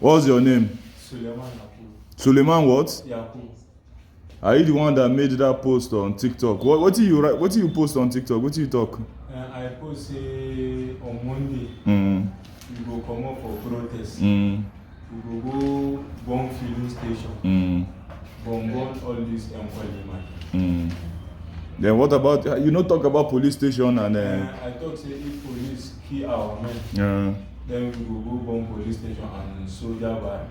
What's your name? Suleiman Yakubu. Suleiman what? Yakubu. Are you the one that made that post on TikTok? What do you write? What do you post on TikTok? What do you talk? I post say on Monday we go comot for protest. We go go burn filling station, burn burn all this Nkwelle market. Then what about you no talk about police station and I talk say if police kill our men, then we go go burn police station and soldier barrack.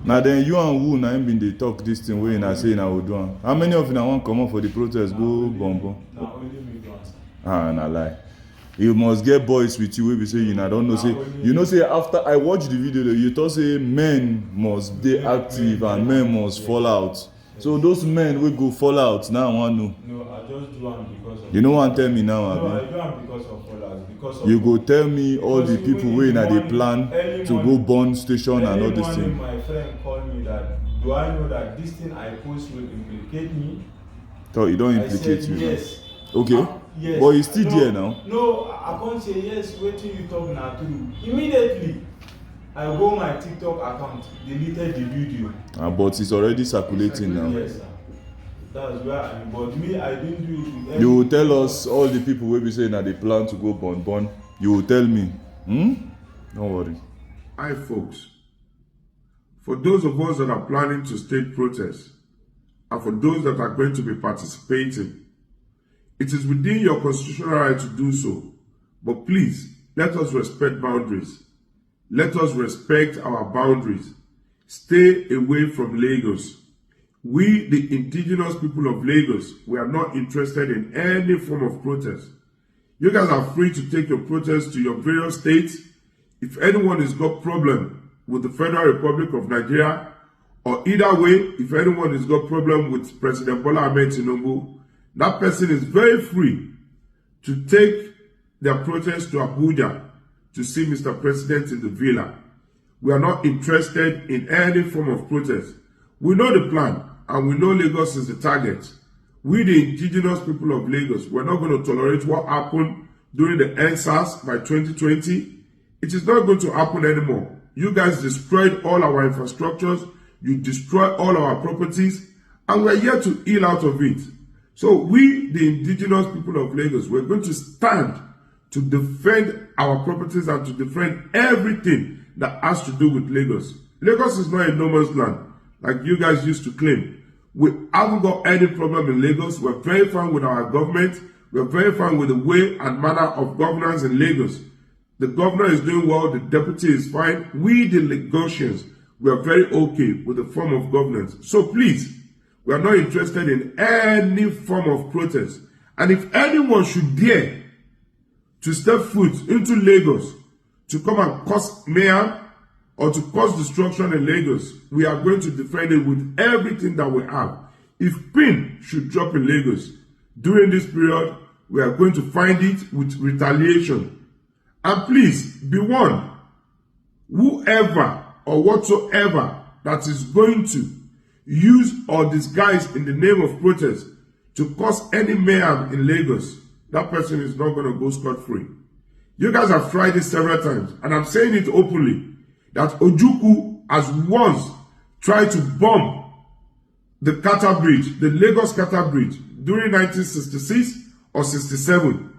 Na then you and who na him been dey talk this thing wey una say una go do am? How many of una wan comot for the protest Na go only burn me- burn? Na only me do am, sir. Ah, na lie. You must get boys with you wey be say una don know Na say only you know say after I watch the video, you talk say men must dey Men- active men and dey men must active, fall out. So those men wey go fall out now, I wan know. No, I just do am because of. You no wan tell me now, No, abi? I do am because of others, because of. You go tell me all the Because even people in wey the una dey morning, plan early to go morning- burn station and all Early this morning, thing. my friend called me that, do I know that this thing I post will implicate me? So e don I implicate said you now. yes. Okay. Ah, yes. But e still No, there now. No, I can't say yes, wetin you talk na true. Immediately, I go my TikTok account, deleted the video. Ah, but it's already circulating now. Yes, sir. That's where I am. But me, I didn't do it with any. You will tell us all the people wey be say na dey plan to go burn burn. You will tell me. Don't worry. Hi, folks. For those of us that are planning to stage protests, and for those that are going to be participating, it is within your constitutional right to do so. But please, let us respect boundaries. Let us respect our boundaries. Stay away from Lagos. We, the indigenous people of Lagos, we are not interested in any form of protest. You guys are free to take your protest to your various states. If anyone has got problem with the Federal Republic of Nigeria, or either way, if anyone has got problem with President Bola Ahmed Tinubu, that person is very free to take their protest to Abuja to see Mr. President in the villa. We are not interested in any form of protest. We know the plan and we know Lagos is the target. We, the indigenous people of Lagos, we're not going to tolerate what happened during the EndSARS by 2020. It is not going to happen anymore. You guys destroyed all our infrastructures, you destroyed all our properties, and we're yet to heal out of it. So we, the indigenous people of Lagos, we're going to stand to defend our properties and to defend everything that has to do with Lagos. Lagos is not a no man's land like you guys used to claim. We haven't got any problem in Lagos. We're very fine with our government. We're very fine with the way and manner of governance in Lagos. The governor is doing well. The deputy is fine. We, the Lagosians, we are very okay with the form of governance. So please, we are not interested in any form of protest. And if anyone should dare to step foot into Lagos to come and cause mayhem or to cause destruction in Lagos, we are going to defend it with everything that we have. If pin should drop in Lagos during this period, we are going to find it with retaliation. And please be warned, whoever or whatsoever that is going to use or disguise in the name of protest to cause any mayhem in Lagos, that person is not going to go scot-free. You guys have tried it several times, and I'm saying it openly, that Ojukwu has once tried to bomb the Carter Bridge, the Lagos Carter Bridge, during 1966 or 67,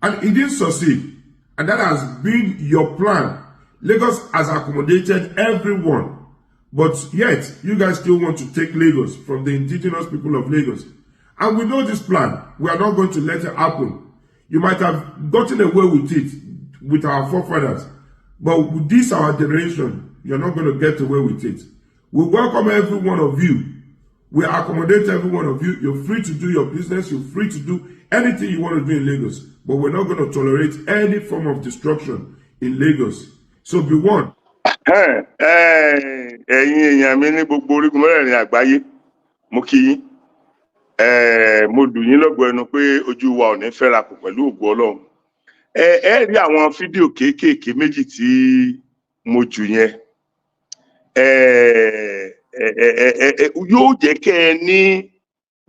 and he didn't succeed. And that has been your plan. Lagos has accommodated everyone, but yet you guys still want to take Lagos from the indigenous people of Lagos. And we know this plan. We are not going to let it happen. You might have gotten away with it with our forefathers, but with this our generation, you're not going to get away with it. We welcome every one of you. We accommodate every one of you. You're free to do your business. You're free to do anything you want to do in Lagos. But we're not going to tolerate any form of destruction in Lagos. So be warned. Ẹ̀yin èèyàn mi ní gbogbo orígun mẹ́rẹ̀ẹ̀rin àgbáyé, mo kí yín. Mo lù yín lọ́gọ ẹnu pé ojú wa ò ní fẹ́ra kù pẹ̀lú ògo Ọlọ́run. Ẹ rí àwọn fídíò kéékèèké méjì tí mo jù yẹn, ẹ ẹ ẹ ẹ yóò jẹ́ kẹ́ ẹ ní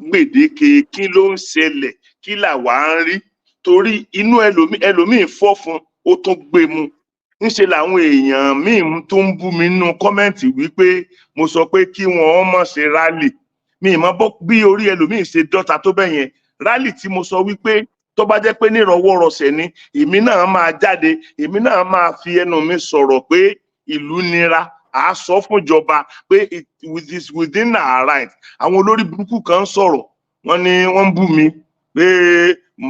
gbèdéke kí ló ń ṣẹlẹ̀, kí làwa ń rí, torí inú ẹlòmíì fọ́ fún ó tún gbé mu. Ńṣe làwọn èèyàn míì tó ń bú mi nínú comment wípé mo sọ pé kí wọ́n má ṣe rally. Mi ì mọ bí orí ẹlòmíì ṣe dọ́ta tó bẹ́ẹ̀ yẹn. Rally tí mo sọ wípé tó bá jẹ́ pé nírọwọ́rọsẹ̀ ni, èmi náà máa jáde, èmi náà máa fi ẹnu mi sọ̀rọ̀ pé ìlú nira, à á sọ fúnjọba pé it is within our right. Àwọn olórí burúkú kan ń sọ̀rọ̀, wọ́n ní wọ́n ń bú mi pé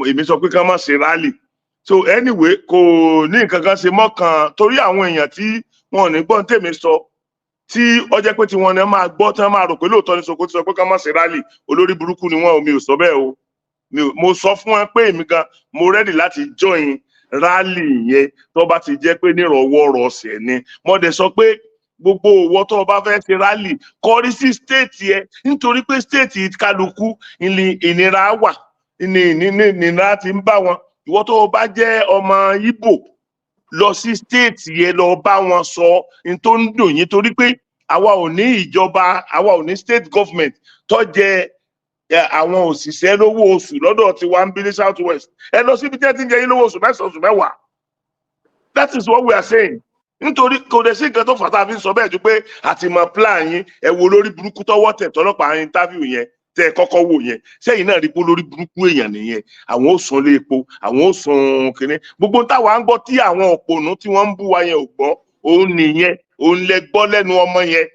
èmi sọ pé ká má ṣe rally. So anyway, kò ní nǹkan kan ṣe mọ́kàn torí àwọn èèyàn tí wọn ò ní gbọ́n tèmi sọ, tí ó jẹ́ pé tí wọ́n ní máa gbọ́, tí wọ́n máa rò pé lóòótọ́ ní Soko ti sọ pé ká má ṣe rally. Olórí burúkú ni wọ́n. Mi ò sọ bẹ́ẹ̀ o. Mo sọ fún wọn pé èmi gan mo ready láti join rally yẹn tó bá ti jẹ́ pé nírọ̀wọ́rọ̀sẹ̀ ni. Mo dẹ̀ sọ pé gbogbo òwò tó o bá fẹ́ ṣe rally, kọrí sí state yẹn, nítorí pé state kálukú ní ìnira wà, ní ìnira ti ń bá wọn. Ìwọ tó o bá jẹ́ ọmọ Ìgbò, lọ sí state yẹn, lọ bá wọn sọ ní tó ń dùn yín, torí pé àwa ò ní ìjọba, àwa ò ní state government tó jẹ àwọn òṣìṣẹ́ lówó oṣù lọ́dọ̀ tiwa ń bí ní South West. Ẹ lọ síbi tí ẹ ti ń jẹ yín lówó oṣù 9, oṣù 10. That is what we are saying, nítorí kò dẹ̀ sí nǹkan tó fà tá a fi ń sọ bẹ́ẹ̀ ju pé àti mọ plan yín. Ẹ wo lórí burúkú tọwọ́ tẹ̀ tọ́lọ́pàá interview yẹn tẹ́ ẹ kọ́kọ́ wò yẹn sẹ́yìn náà, rí pé lórí burúkú èèyàn nìyẹn. Àwọn ò sun ilé epo, àwọn ò sun kínní, gbogbo táwa ń gbọ́ tí àwọn òpònú tí wọ́n ń bú wa yẹn ò gbọ́, òun nìyẹn, òun lẹ gbọ́ lẹ́nu ọmọ yẹn.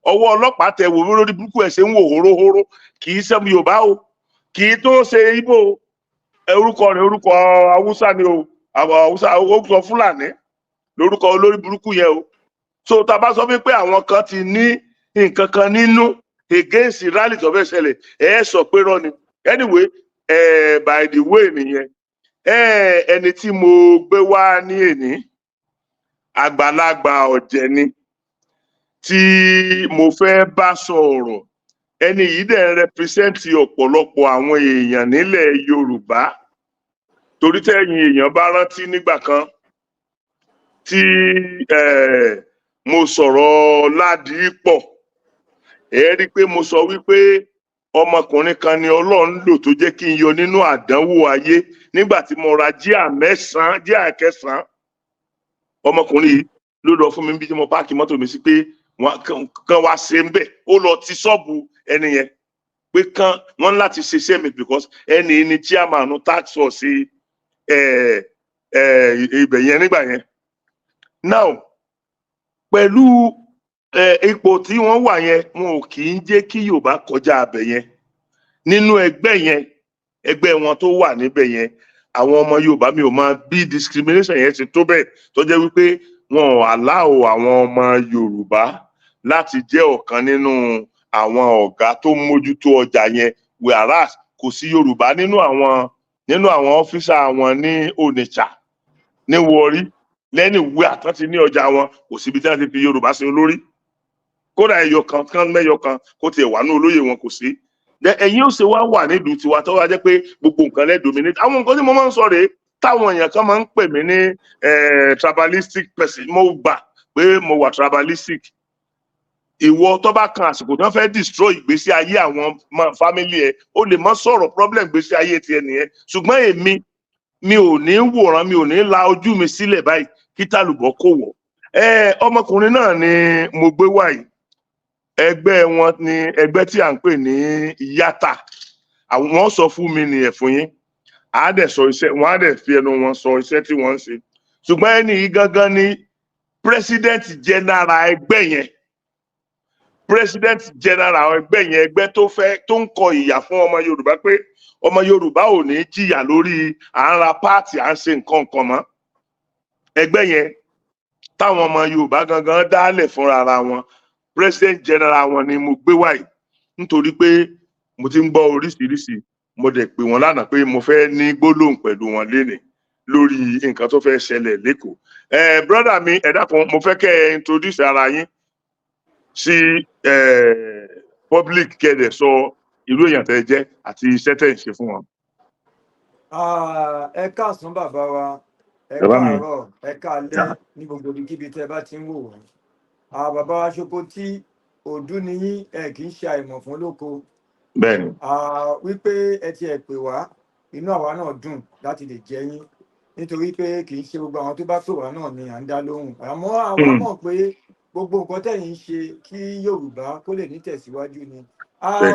Ọwọ́ ọlọ́pàá tẹ wò, lórí burúkú ẹ̀ ṣe ń wò hóróhóró. Kì í ṣe Yorùbá o, kì í tó ṣe Ìgbò o. Orúkọ rẹ̀, orúkọ Haúsá ni o, àwọn Haúsá, orúkọ Fúlàní lórúkọ olórí burúkú yẹn o. So tá a bá sọ fún pé àwọn kan ti ní nǹkan kan nínú against rally tó fẹ́ ṣẹlẹ̀, ẹ sọ pé rọ ni. Anyway, by the way nìyẹn. Ẹni tí mo gbé wá ní èní, àgbàlagbà ọ̀jẹ̀ ni tí mo fẹ́ bá sọ̀rọ̀. Ẹni yìí dẹ̀ ń represent ọ̀pọ̀lọpọ̀ àwọn èèyàn nílẹ̀ Yorùbá, torí tẹ́yìn èèyàn bá rántí nígbà kan tí mo sọ̀rọ̀ Ládìípọ̀, ẹ rí i pé mo sọ wípé ọmọkùnrin kan ni Ọlọ́run lò tó jẹ́ kí n yọ nínú àdánwò ayé nígbà tí mo ra jíà 9, jíà 9. Ọmọkùnrin yìí ló lọ fún mi bí tí mo park mọ́tò mi sí pé wọ́n kàn wá ṣe ń bẹ̀. Ó lọ ti ṣọ́ọ̀bù ẹni yẹn pé kán wọ́n ní láti ṣe iṣẹ́ mi, because ẹni yìí ni chairman task force ibẹ̀ yẹn nígbà yẹn. Now, pẹ̀lú ipò tí wọ́n wà yẹn, wọn ò kì í jẹ́ kí Yorùbá kọjá abẹ yẹn nínú ẹgbẹ́ yẹn, ẹgbẹ́ wọn tó wà níbẹ̀ yẹn. Àwọn ọmọ Yorùbá, mi ò mọ bí discrimination yẹn ti tó bẹ́ẹ̀ tó jẹ́ wípé wọn ò allow àwọn ọmọ Yorùbá láti jẹ́ ọ̀kan nínú àwọn ọ̀gá tó ń mójútó ọjà yẹn, whereas kò sí Yorùbá nínú àwọn officer wọn ní Onitsha, ní Warri, lẹ́ni ìwé àtọ́ ti ní ọjà wọn. Kò síbi tí wọ́n ti fi Yorùbá sí olórí, kódà ẹyọ kan kan mẹ́yọ kan kó tiẹ̀ wà ní olóyè wọn, kò sí. Ẹ̀yin ó ṣe wá wà nílùú tiwa tó wá jẹ́ pé gbogbo nǹkan lẹ́ dominate? Àwọn nǹkan tí mo máa ń sọ rèé táwọn èèyàn kan máa ń pè mí ní tribalistic person. Mo gbà pé mo wà tribalistic. Ìwọ tó bá kan àsìkò tí wọ́n fẹ́ destroy ìgbésí ayé àwọn family ẹ, ó lè má sọ̀rọ̀. Problem ìgbésí ayé tiẹ̀ nìyẹn. Ṣùgbọ́n èmi, mi ò ní wòran, mi ò ní la ojú mi sílẹ̀ báyìí kí tàlùbọ̀ kò wọ̀. Ọmọkùnrin náà ni mo gbé wá yìí. Ẹgbẹ́ wọn ni ẹgbẹ́ tí à ń pè ní Yàtà. Àwọn wọn sọ fún mi nìyẹn fún yín, á dẹ̀ sọ iṣẹ́ wọn, á dẹ̀ fi ẹnu wọn sọ iṣẹ́ tí wọ́n ń ṣe. Ṣùgbọ́n ẹni yìí gangan ni president general ẹgbẹ́ yẹn, president general ẹgbẹ́ yẹn, ẹgbẹ́ tó fẹ́ tó ń kọ ìyà fún ọmọ Yorùbá pé ọmọ Yorùbá ò ní jìyà lórí à ń ra parts, à ń ṣe nǹkan kan mọ́. Ẹgbẹ́ yẹn táwọn ọmọ Yorùbá gangan dálẹ̀ fúnra ara wọn, president general wọn ni mo gbé wáyé, nítorí pé mo ti ń gbọ́ oríṣiríṣi. Mo dẹ̀ pè wọ́n lánàá pé mo fẹ́ ní gbólóhùn pẹ̀lú wọn lénìí lórí nǹkan tó fẹ́ ṣẹlẹ̀ l'Ékòó. Brother mi, ẹ dákun, mo fẹ́ kẹ́ ẹ introduce ara yín sí public, kẹ́ ẹ dẹ̀ sọ irú èèyàn tẹ́ ẹ jẹ́ àti iṣẹ́ tẹ́ ẹ ń ṣe fún wọn. Ah, ẹ káàsán bàbá wa, ẹ Bàbá mi. káàárọ̀, ẹ káalẹ́ ní gbogbo ibikíbi tẹ́ bá ti ń wò wá. Ah, bàbá wa Ṣokotí, òdú ni yín, ẹ kì í ṣe àìmọ̀ fún lóko. Bẹ́ẹ̀ni. Ah, wípé ẹ ti ẹ̀ pè wá, inú àwa náà dùn láti lè jẹ́ yín. Nítorí pé kì í ṣe gbogbo àwọn tó bá pè wá náà ni à ń dá lóhùn, àmọ́ àwa mọ̀ pé gbogbo nǹkan tẹ̀yin ń ṣe kí Yorùbá kó lè ní tẹ̀síwájú ni.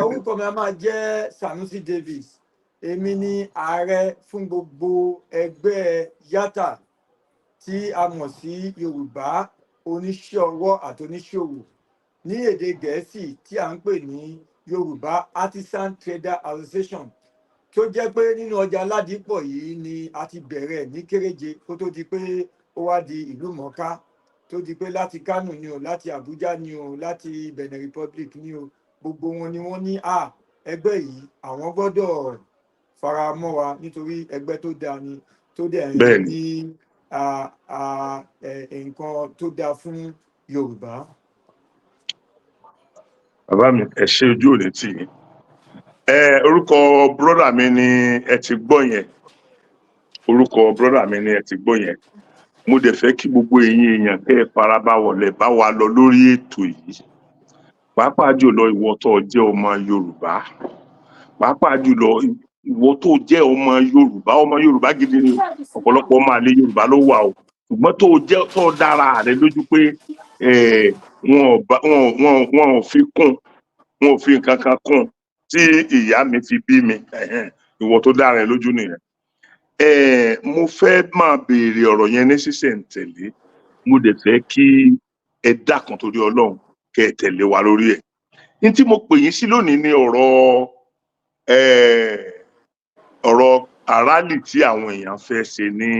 Orúkọ mi a máa jẹ́ Sanusi Davis. Èmi ni ààrẹ fún gbogbo ẹgbẹ́ YATA tí a mọ̀ sí Yorùbá oníṣẹ́ ọwọ́ àti oníṣòwò, ní èdè Gẹ̀ẹ́sì tí à ń pè ní Yorùbá Artisan Trader Association, tó jẹ́ pé nínú ọjà Ládìpọ̀ yìí ni a ti bẹ̀rẹ̀ ní kéréje, kó tó di pé ó wá di ìlú mọ̀ọ́ká, tó di pé láti Kánò ni o, láti Àbújá ni o, láti Benin Republic ni o, gbogbo wọn ni wọ́n ní à ẹgbẹ́ yìí, àwọn gbọ́dọ̀ fara mọ́ wa, nítorí ẹgbẹ́ tó dáa ni, tó dẹ̀ ń ní nǹkan tó dáa fún Yorùbá. Bàbá mi, ẹ ṣe, ojú òní tì yín. Ẹ orúkọ brother mi ni ẹ ti gbọ́ yẹn. Orúkọ brother mi ni ẹ ti gbọ́ yẹn. Mo dẹ̀ fẹ́ kí gbogbo ẹ̀yin èèyàn kẹ́ ẹ farabawọlẹ̀ bá wa lọ lórí ètò yìí, pàápàá jùlọ ìwọ tó jẹ́ ọmọ Yorùbá, pàápàá jùlọ ìwọ tó jẹ́ ọmọ Yorùbá, ọmọ Yorùbá gidi ni o. Ọ̀pọ̀lọpọ̀ ọmọ àlè Yorùbá ló wà o, ṣùgbọ́n tó jẹ́ tó dára rẹ lójú pé wọn ò fi kún, wọn ò fi nǹkan kan kún tí ìyá mi fi bí mi. Ìwọ tó dára ẹ lójú nìyẹn. Mo fẹ́ máa béèrè ọ̀rọ̀ yẹn ní sísẹ̀ǹtẹ̀lé. Mo dẹ̀ fẹ́ kí ẹ dákun torí Ọlọ́run, kẹ́ ẹ tẹ̀lé wa lórí ẹ̀. Ní tí mo pè yín sí lónìí ní ọ̀rọ̀ rally tí àwọn èèyàn fẹ́ ṣe ní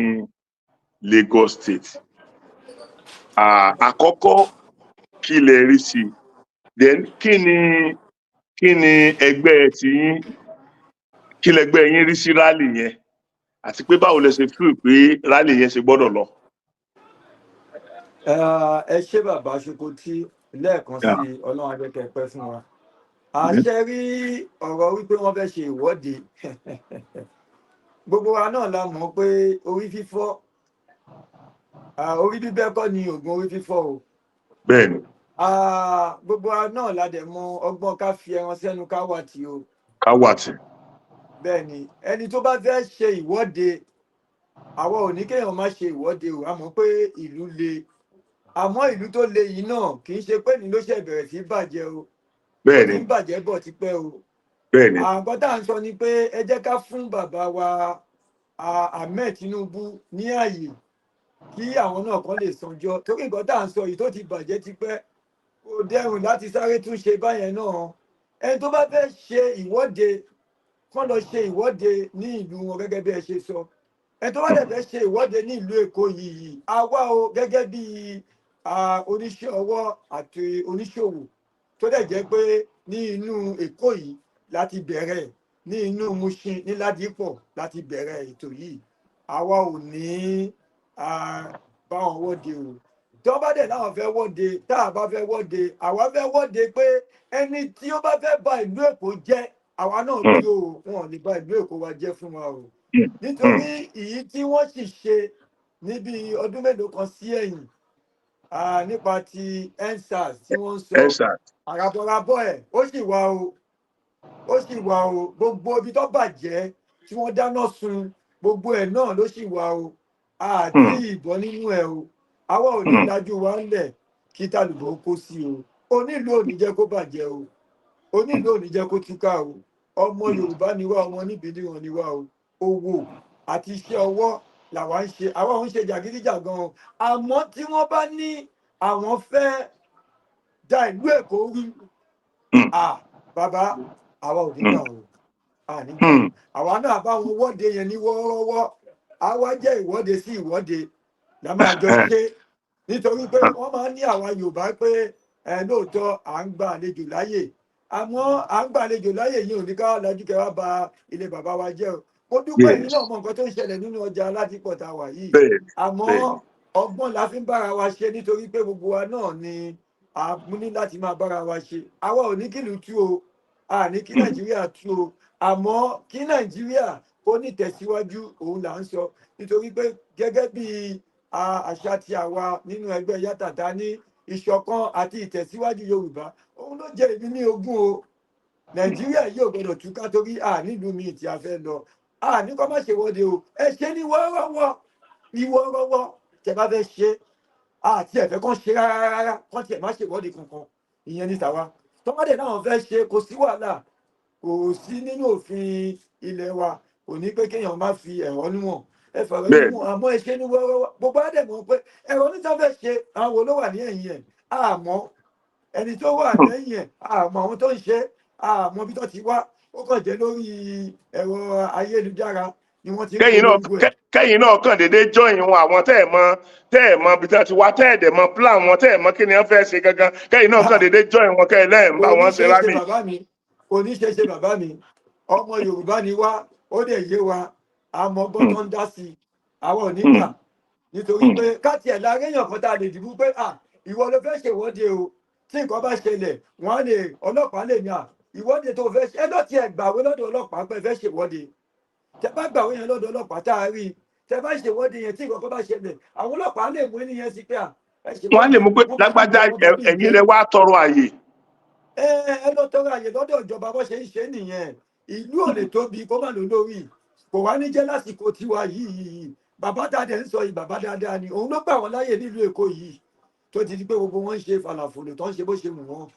Lagos State. Àkọ́kọ́, kí lẹ rí sí i? Then kí ni ẹgbẹ́ tiyín, kí lẹgbẹ́ yín rí sí rally yẹn, àti pé báwo lẹ ṣe feel pé rally yẹn ṣe gbọ́dọ̀ lọ? Ẹ ṣé, bàbá Ṣokotí, lẹ́ẹ̀kan sí i, Ọlọ́run á jẹ́ kẹ́ ẹ pẹ́ fún wa. Àṣẹ rí ọ̀rọ̀ wípé wọ́n fẹ́ ṣe ìwọ́de, gbogbo wa náà la mọ̀ pé orí fífọ́, orí bíbẹ́ kọ́ ni oògùn orí fífọ́ o. Gbogbo wa náà la dẹ̀ mọ ọgbọ́n ká fi ẹran sẹ́nu ká wà tí o. Ká wà tí. Bẹ́ẹ̀ ni, ẹni tó bá fẹ́ ṣe ìwọ́de, àwa ò ní kéèyàn má ṣe ìwọ́de o. A mọ̀ pé ìlú le, àmọ́ ìlú tó le yìí náà, kì í ṣe pé ní ló ṣe bẹ̀rẹ̀ sí bàjẹ́ o. Ó ti ń bàjẹ́ bọ̀ tipẹ́ o. Àǹkan tá à ń sọ ni pé ẹ jẹ́ ká fún bàbá wa Ahmed Tinubu ní ààyè kí àwọn náà kàn lè sanjọ́, torí nǹkan tá à ń sọ yìí tó ti bàjẹ́ tipẹ́, kò dẹrùn láti sáré tún ṣe báyẹn náà. Ẹni tó bá fẹ́ ṣe ìwọ́de, kán lọ ṣe ìwọ́de ní ìlú wọn gẹ́gẹ́ bí ẹ ṣe sọ. Ẹni tó bá dẹ̀ fẹ́ ṣe ìwọ́de ní ìlú Èkó yìí, àwa o, gẹ́gẹ́ bí oníṣẹ́ ọwọ́ àti oníṣòwò, tó dẹ̀ jẹ́ pé ní inú Èkó yìí láti bẹ̀rẹ̀, ní inú Mushin ní Ládìpọ̀ láti bẹ̀rẹ̀ ètò yìí, àwa ò ní báwọn wọ́de o. Tó bá dẹ̀ láwọn fẹ́ wọ́de, tá a bá fẹ́ wọ́de, àwa fẹ́ wọ́de pé ẹni tí ó bá fẹ́ ba ìlú Èkó jẹ́, àwa náà bí o, wọn ò lè ba ìlú Èkó wa jẹ́ fún wa o. Nítorí èyí tí wọ́n sì ṣe níbi ọdún mélòó kan sí ẹ̀yìn, nípa ti EndSARS tí wọ́n ń sọ, Ẹ sà. Àràbọ̀ràbọ̀ ẹ̀ ó sì wà o, ó sì wà o. Gbogbo ibi tó bàjẹ́ tí wọ́n dáná sun, gbogbo ẹ̀ náà ló sì wà o, àti ìbọn nínú ẹ̀ o. Àwa ò ní lajú wa ńlẹ̀ kí tàlùbọ̀ kó sí o. Onílù ò ní jẹ́ kó bàjẹ́ o, onílù ò ní jẹ́ kó túká o. Ọmọ Yorùbá ni wá, ọmọ níbi níwọ̀n ni wá o. Owó àti iṣẹ́ ọwọ́ làwa ń ṣe, àwa ò ń ṣe jàgídíjàgan o. Àmọ́ tí wọ́n bá ní àwọn fẹ́ da ìlú Èkó rú, à bàbá, àwa ò ní gbà o, à ní gbà o. Àwa náà bá wọn wọ́de yẹn ní wọ́ọ́rọ́wọ́. Àwa jẹ́ ìwọ́de sí ìwọ́de la máa jọ ṣe, nítorí pé wọ́n máa ń ní àwa Yorùbá pé ẹ lóòótọ́ à ń gba àlejò láàyè, àmọ́ à ń gba àlejò láàyè yìí ò ní ká lajú kẹ́ wá ba ilé bàbá wa jẹ́ o. Mo dúpẹ́ yìí náà mọ nǹkan tó ń ṣẹlẹ̀ nínú ọjà Aládìpọ̀ tá a wà yìí. Àmọ́ ọgbọ́n la fi ń bára wa ṣe, nítorí pé gbogbo wa náà ni a mú ní láti máa bára wa ṣe. Àwa ò ní kí ìlú tú o, a ní kí Nàìjíríà tú o, àmọ́ kí Nàìjíríà kó ní tẹ̀síwájú, òun là ń sọ, nítorí pé gẹ́gẹ́ bí àṣà tí àwa nínú ẹgbẹ́ yàtàtà ní ìṣọ̀kan àti ìtẹ̀síwájú Yorùbá, òun ló jẹ́ èmi ní ogún o. Nàìjíríà yóò gbọdọ̀ túká, torí a nílùú míì tí a fẹ́ lọ. A ní kó má ṣe wọ́de o, ẹ ṣe ní wọ́ọ́rọ́wọ́. Ìwọ́rọ́wọ́ tẹ bá fẹ́ ṣe, àti ẹ̀fẹ́ kan ṣe rárá rárá, kán tiẹ̀ má ṣèwọ́de kankan, ìyẹn ní tàwa. Tọ́mọdé náà fẹ́ ṣe, kò sí wàhálà, kò sí nínú òfin ilẹ̀ wa, kò ní pé kéèyàn má fi ẹ̀hónú hàn. Ẹ fọ̀rọ̀ nínú, àmọ́ ẹ ṣe ní wọ́ọ́rọ́wọ́. Gbogbo á dẹ̀ mọ̀ pé ẹ̀rọ níta fẹ́ ṣe, àwọn wo ló wà ní ẹ̀yìn ẹ̀? Àmọ́ ẹni tó wà lẹ́yìn ẹ̀, àmọ́ àwọn tó ń ṣe, àmọ́ bí tó ti wá. Ó kàn jẹ́ lórí ẹ̀rọ ayélujára ni wọ́n ti ń Kẹ́yìn náà polongo ẹ̀. Kẹ́yìn náà kàn déédéé join wọn, àwọn tẹ́ ẹ̀ mọ, tẹ́ ẹ̀ mọ ibi tí wọ́n ti wá, tẹ́ ẹ̀ dẹ̀ mọ plan wọn, tẹ́ ẹ̀ mọ kí ni wọ́n fẹ́ ṣe gangan, kẹ́yìn náà kàn déédéé join wọn, kẹ́yìn lẹ́ẹ̀ ń bá Kò ní wọn ṣe ṣeé ṣe. Rally. Bàbá mi, kò ní ṣe ṣe. Bàbá mi, ọmọ Yorùbá ni wá, ó dẹ̀ yé wa, àmọ́ ọgbọ́n tó ń dá sí i, àwọn ò ní gbà, nítorí pé káàtì ẹ̀ lára èèyàn kan tá a lè dìbò pé à ìwọ ló fẹ́ ṣèwọ́de o. Tí nǹkan bá ṣẹlẹ̀, wọ́n á lè, ọlọ́pàá lè ní à ìwọ́de tó fẹ́ ṣe, ẹ lọ́ tiẹ̀ gbàwé lọ́dọ̀ ọlọ́pàá pé ẹ fẹ́ ṣèwọ́de. Tẹ bá gbàwé yẹn lọ́dọ̀ ọlọ́pàá tá a rí i, tẹ bá ṣèwọ́de yẹn, tí nǹkan kan bá ṣẹlẹ̀, àwọn ọlọ́pàá lè mú ẹni yẹn sí pé à ẹ Wọ́n á lè ṣèwọ́de mú pé wọ́n bá lágbájá wọ́n bá bí ẹ̀yin jẹ́ lẹ wá tọrọ àyè. Ẹ lọ tọrọ àyè lọ́dọ̀ ìjọba. Bó ṣe ń ṣe nìyẹn. Ìlú ò lè tóbi kó má lò lórí, kò wá ní jẹ́ lásìkò tiwa yìí. Bàbá dáadáa ń sọ yìí, bàbá dáadáa ni, òun ló gbà wọ́n láàyè nílùú Èkó yìí tó ti di pé gbogbo wọn ń ṣe fàlàfòlò, tó ń ṣe bó ṣe wù wọ́n.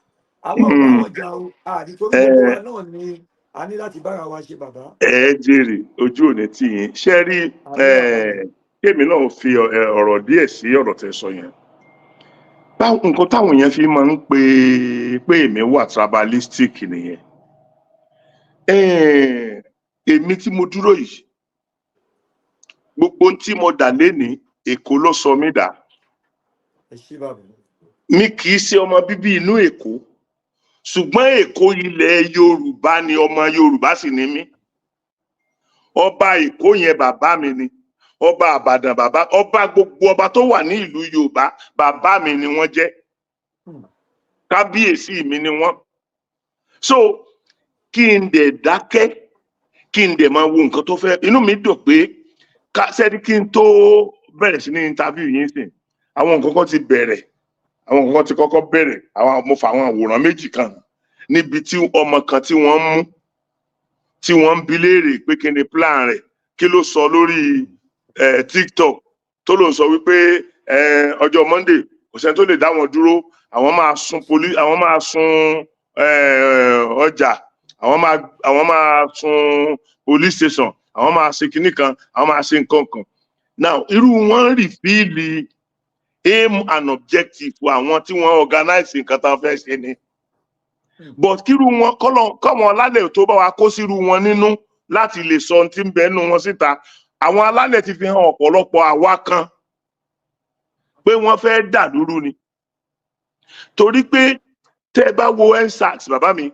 Àwọn ọ̀gá wọn jà o, ànítorí gbogbo wa náà ni a ní láti bára wa ṣe, bàbá. Ẹ jèrè, ojú òní tì yín. Ṣe rí? Àmín, bàbá mi. Kémi náà fi ọ̀rọ̀ díẹ̀ sí ọ̀rọ̀ tẹ́ sọ yẹn. Nǹkan táwọn yẹn fi máa ń pè pé èmi wà tribalistic nìyẹn. Èmi tí mo dúró yìí, gbogbo ohun tí mo dà lénìí, Èkó ló sọ mí dà. Ẹ ṣé, bàbá. Mi kì í ṣe ọmọ bíbí inú Èkó, ṣùgbọ́n Èkó ilẹ̀ Yorùbá ni, ọmọ Yorùbá sì ni mí. Ọba Èkó yẹn, bàbá mi ni. Ọba Àbàdàn, bàbá ọba, gbogbo ọba tó wà ní ìlú Yorùbá, bàbá mi ni wọ́n jẹ́. Kábíyèsí mi ni wọ́n. So kí n dẹ̀ dákẹ́, kí n dẹ̀ máa wo nǹkan tó fẹ́. Inú mi dùn pé ká sẹ́ni kí n tó bẹ̀rẹ̀ sí ní interview yín sìn, àwọn nǹkan kan ti bẹ̀rẹ̀, àwọn nǹkan kan ti kọ́kọ́ bẹ̀rẹ̀. Àwọn mo fa àwọn àwòrán méjì kan níbi tí ọmọ kan tí wọ́n mú, tí wọ́n ń bi léèrè pé kí ni plan rẹ̀, kí ló sọ lórí TikTok, tó ló ń sọ wípé ọjọ́ Monday, kò sẹ́ni tó lè dá wọn dúró, àwọn máa sun police, àwọn máa sun ọjà, àwọn máa sun police station, àwọn máa ṣe kinní kan, àwọn máa ṣe nǹkan kan. Now irú wọn reveal aim and objective àwọn tí wọ́n organize nǹkan tó fẹ́ ṣe ni. But kírú wọn kọ́lọ̀ kọ́wọn alálẹ̀ tó bá wa kó sírú wọn nínú láti lè sọ ohun tí ń bẹ nínú wọn síta, àwọn alálẹ̀ ti fi hàn ọ̀pọ̀lọpọ̀ àwa kan pé wọ́n fẹ́ dà lúrú ni. Torí pé tẹ́ ẹ bá wo EndSARS, bàbá mi,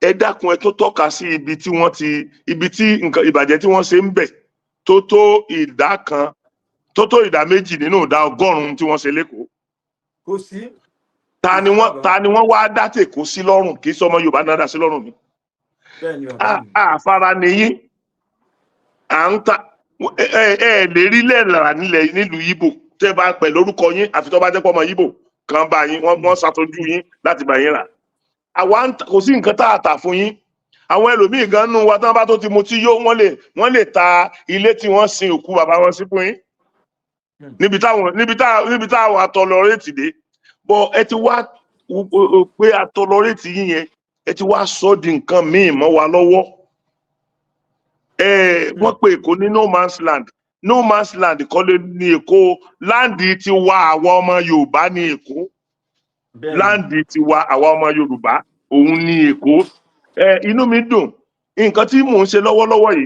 ẹ dákun, ẹ tó tọ́ka sí ibi tí wọ́n ti, ibi tí nǹkan ìbàjẹ́ tí wọ́n ṣe ń bẹ̀ tó tó ìdá kan, tó tó ìdá 2 nínú ìdá 100 tí wọ́n ṣe lÉkòó. Kò sí. Ta ni wọ́n, ta ni wọ́n wá dá tÈkó sí lọ́rùn? Kì í sọ ọmọ Yorùbá náà dá sí lọ́rùn mi. Bẹ́ẹ̀ ni, bàbá mi. Àfara nìyí à ń ta. Ẹ ẹ lè rí lẹ́ẹ̀rà nílẹ̀ nílùú Yíbò tẹ́ bá pẹ̀ lórúkọ yín, àfi tó bá jẹ́ pé ọmọ Yíbò kan bá yín, wọ́n ṣàtọ́jú yín láti bá yín rà. Àwa kò sí nǹkan tá a tà fún yín. Àwọn ẹlòmíì gan nù wa, tí wọ́n bá tó ti mutí yó, wọ́n lè ta ilé tí wọ́n sin òkú bàbá wọn sí fún yín níbi táwọn atọlọrẹ́tì dé bọ. Ẹ ti wá pé atọlọrẹ́tì yín yẹn, ẹ ti wá sọ di nǹkan míì mọ́ wa lọ́wọ́. Ẹ wọ́n pe Èkó ní no man's land. No man's land kọ́ ló ní Èkó. Land ti wá àwa ọmọ Yorùbá ní Èkó. Bẹ́ẹ̀ ni. Land ti wa àwa ọmọ Yorùbá, òun ní Èkó. Ẹ inú mi dùn. Nǹkan tí mò ń ṣe lọ́wọ́lọ́wọ́ yìí,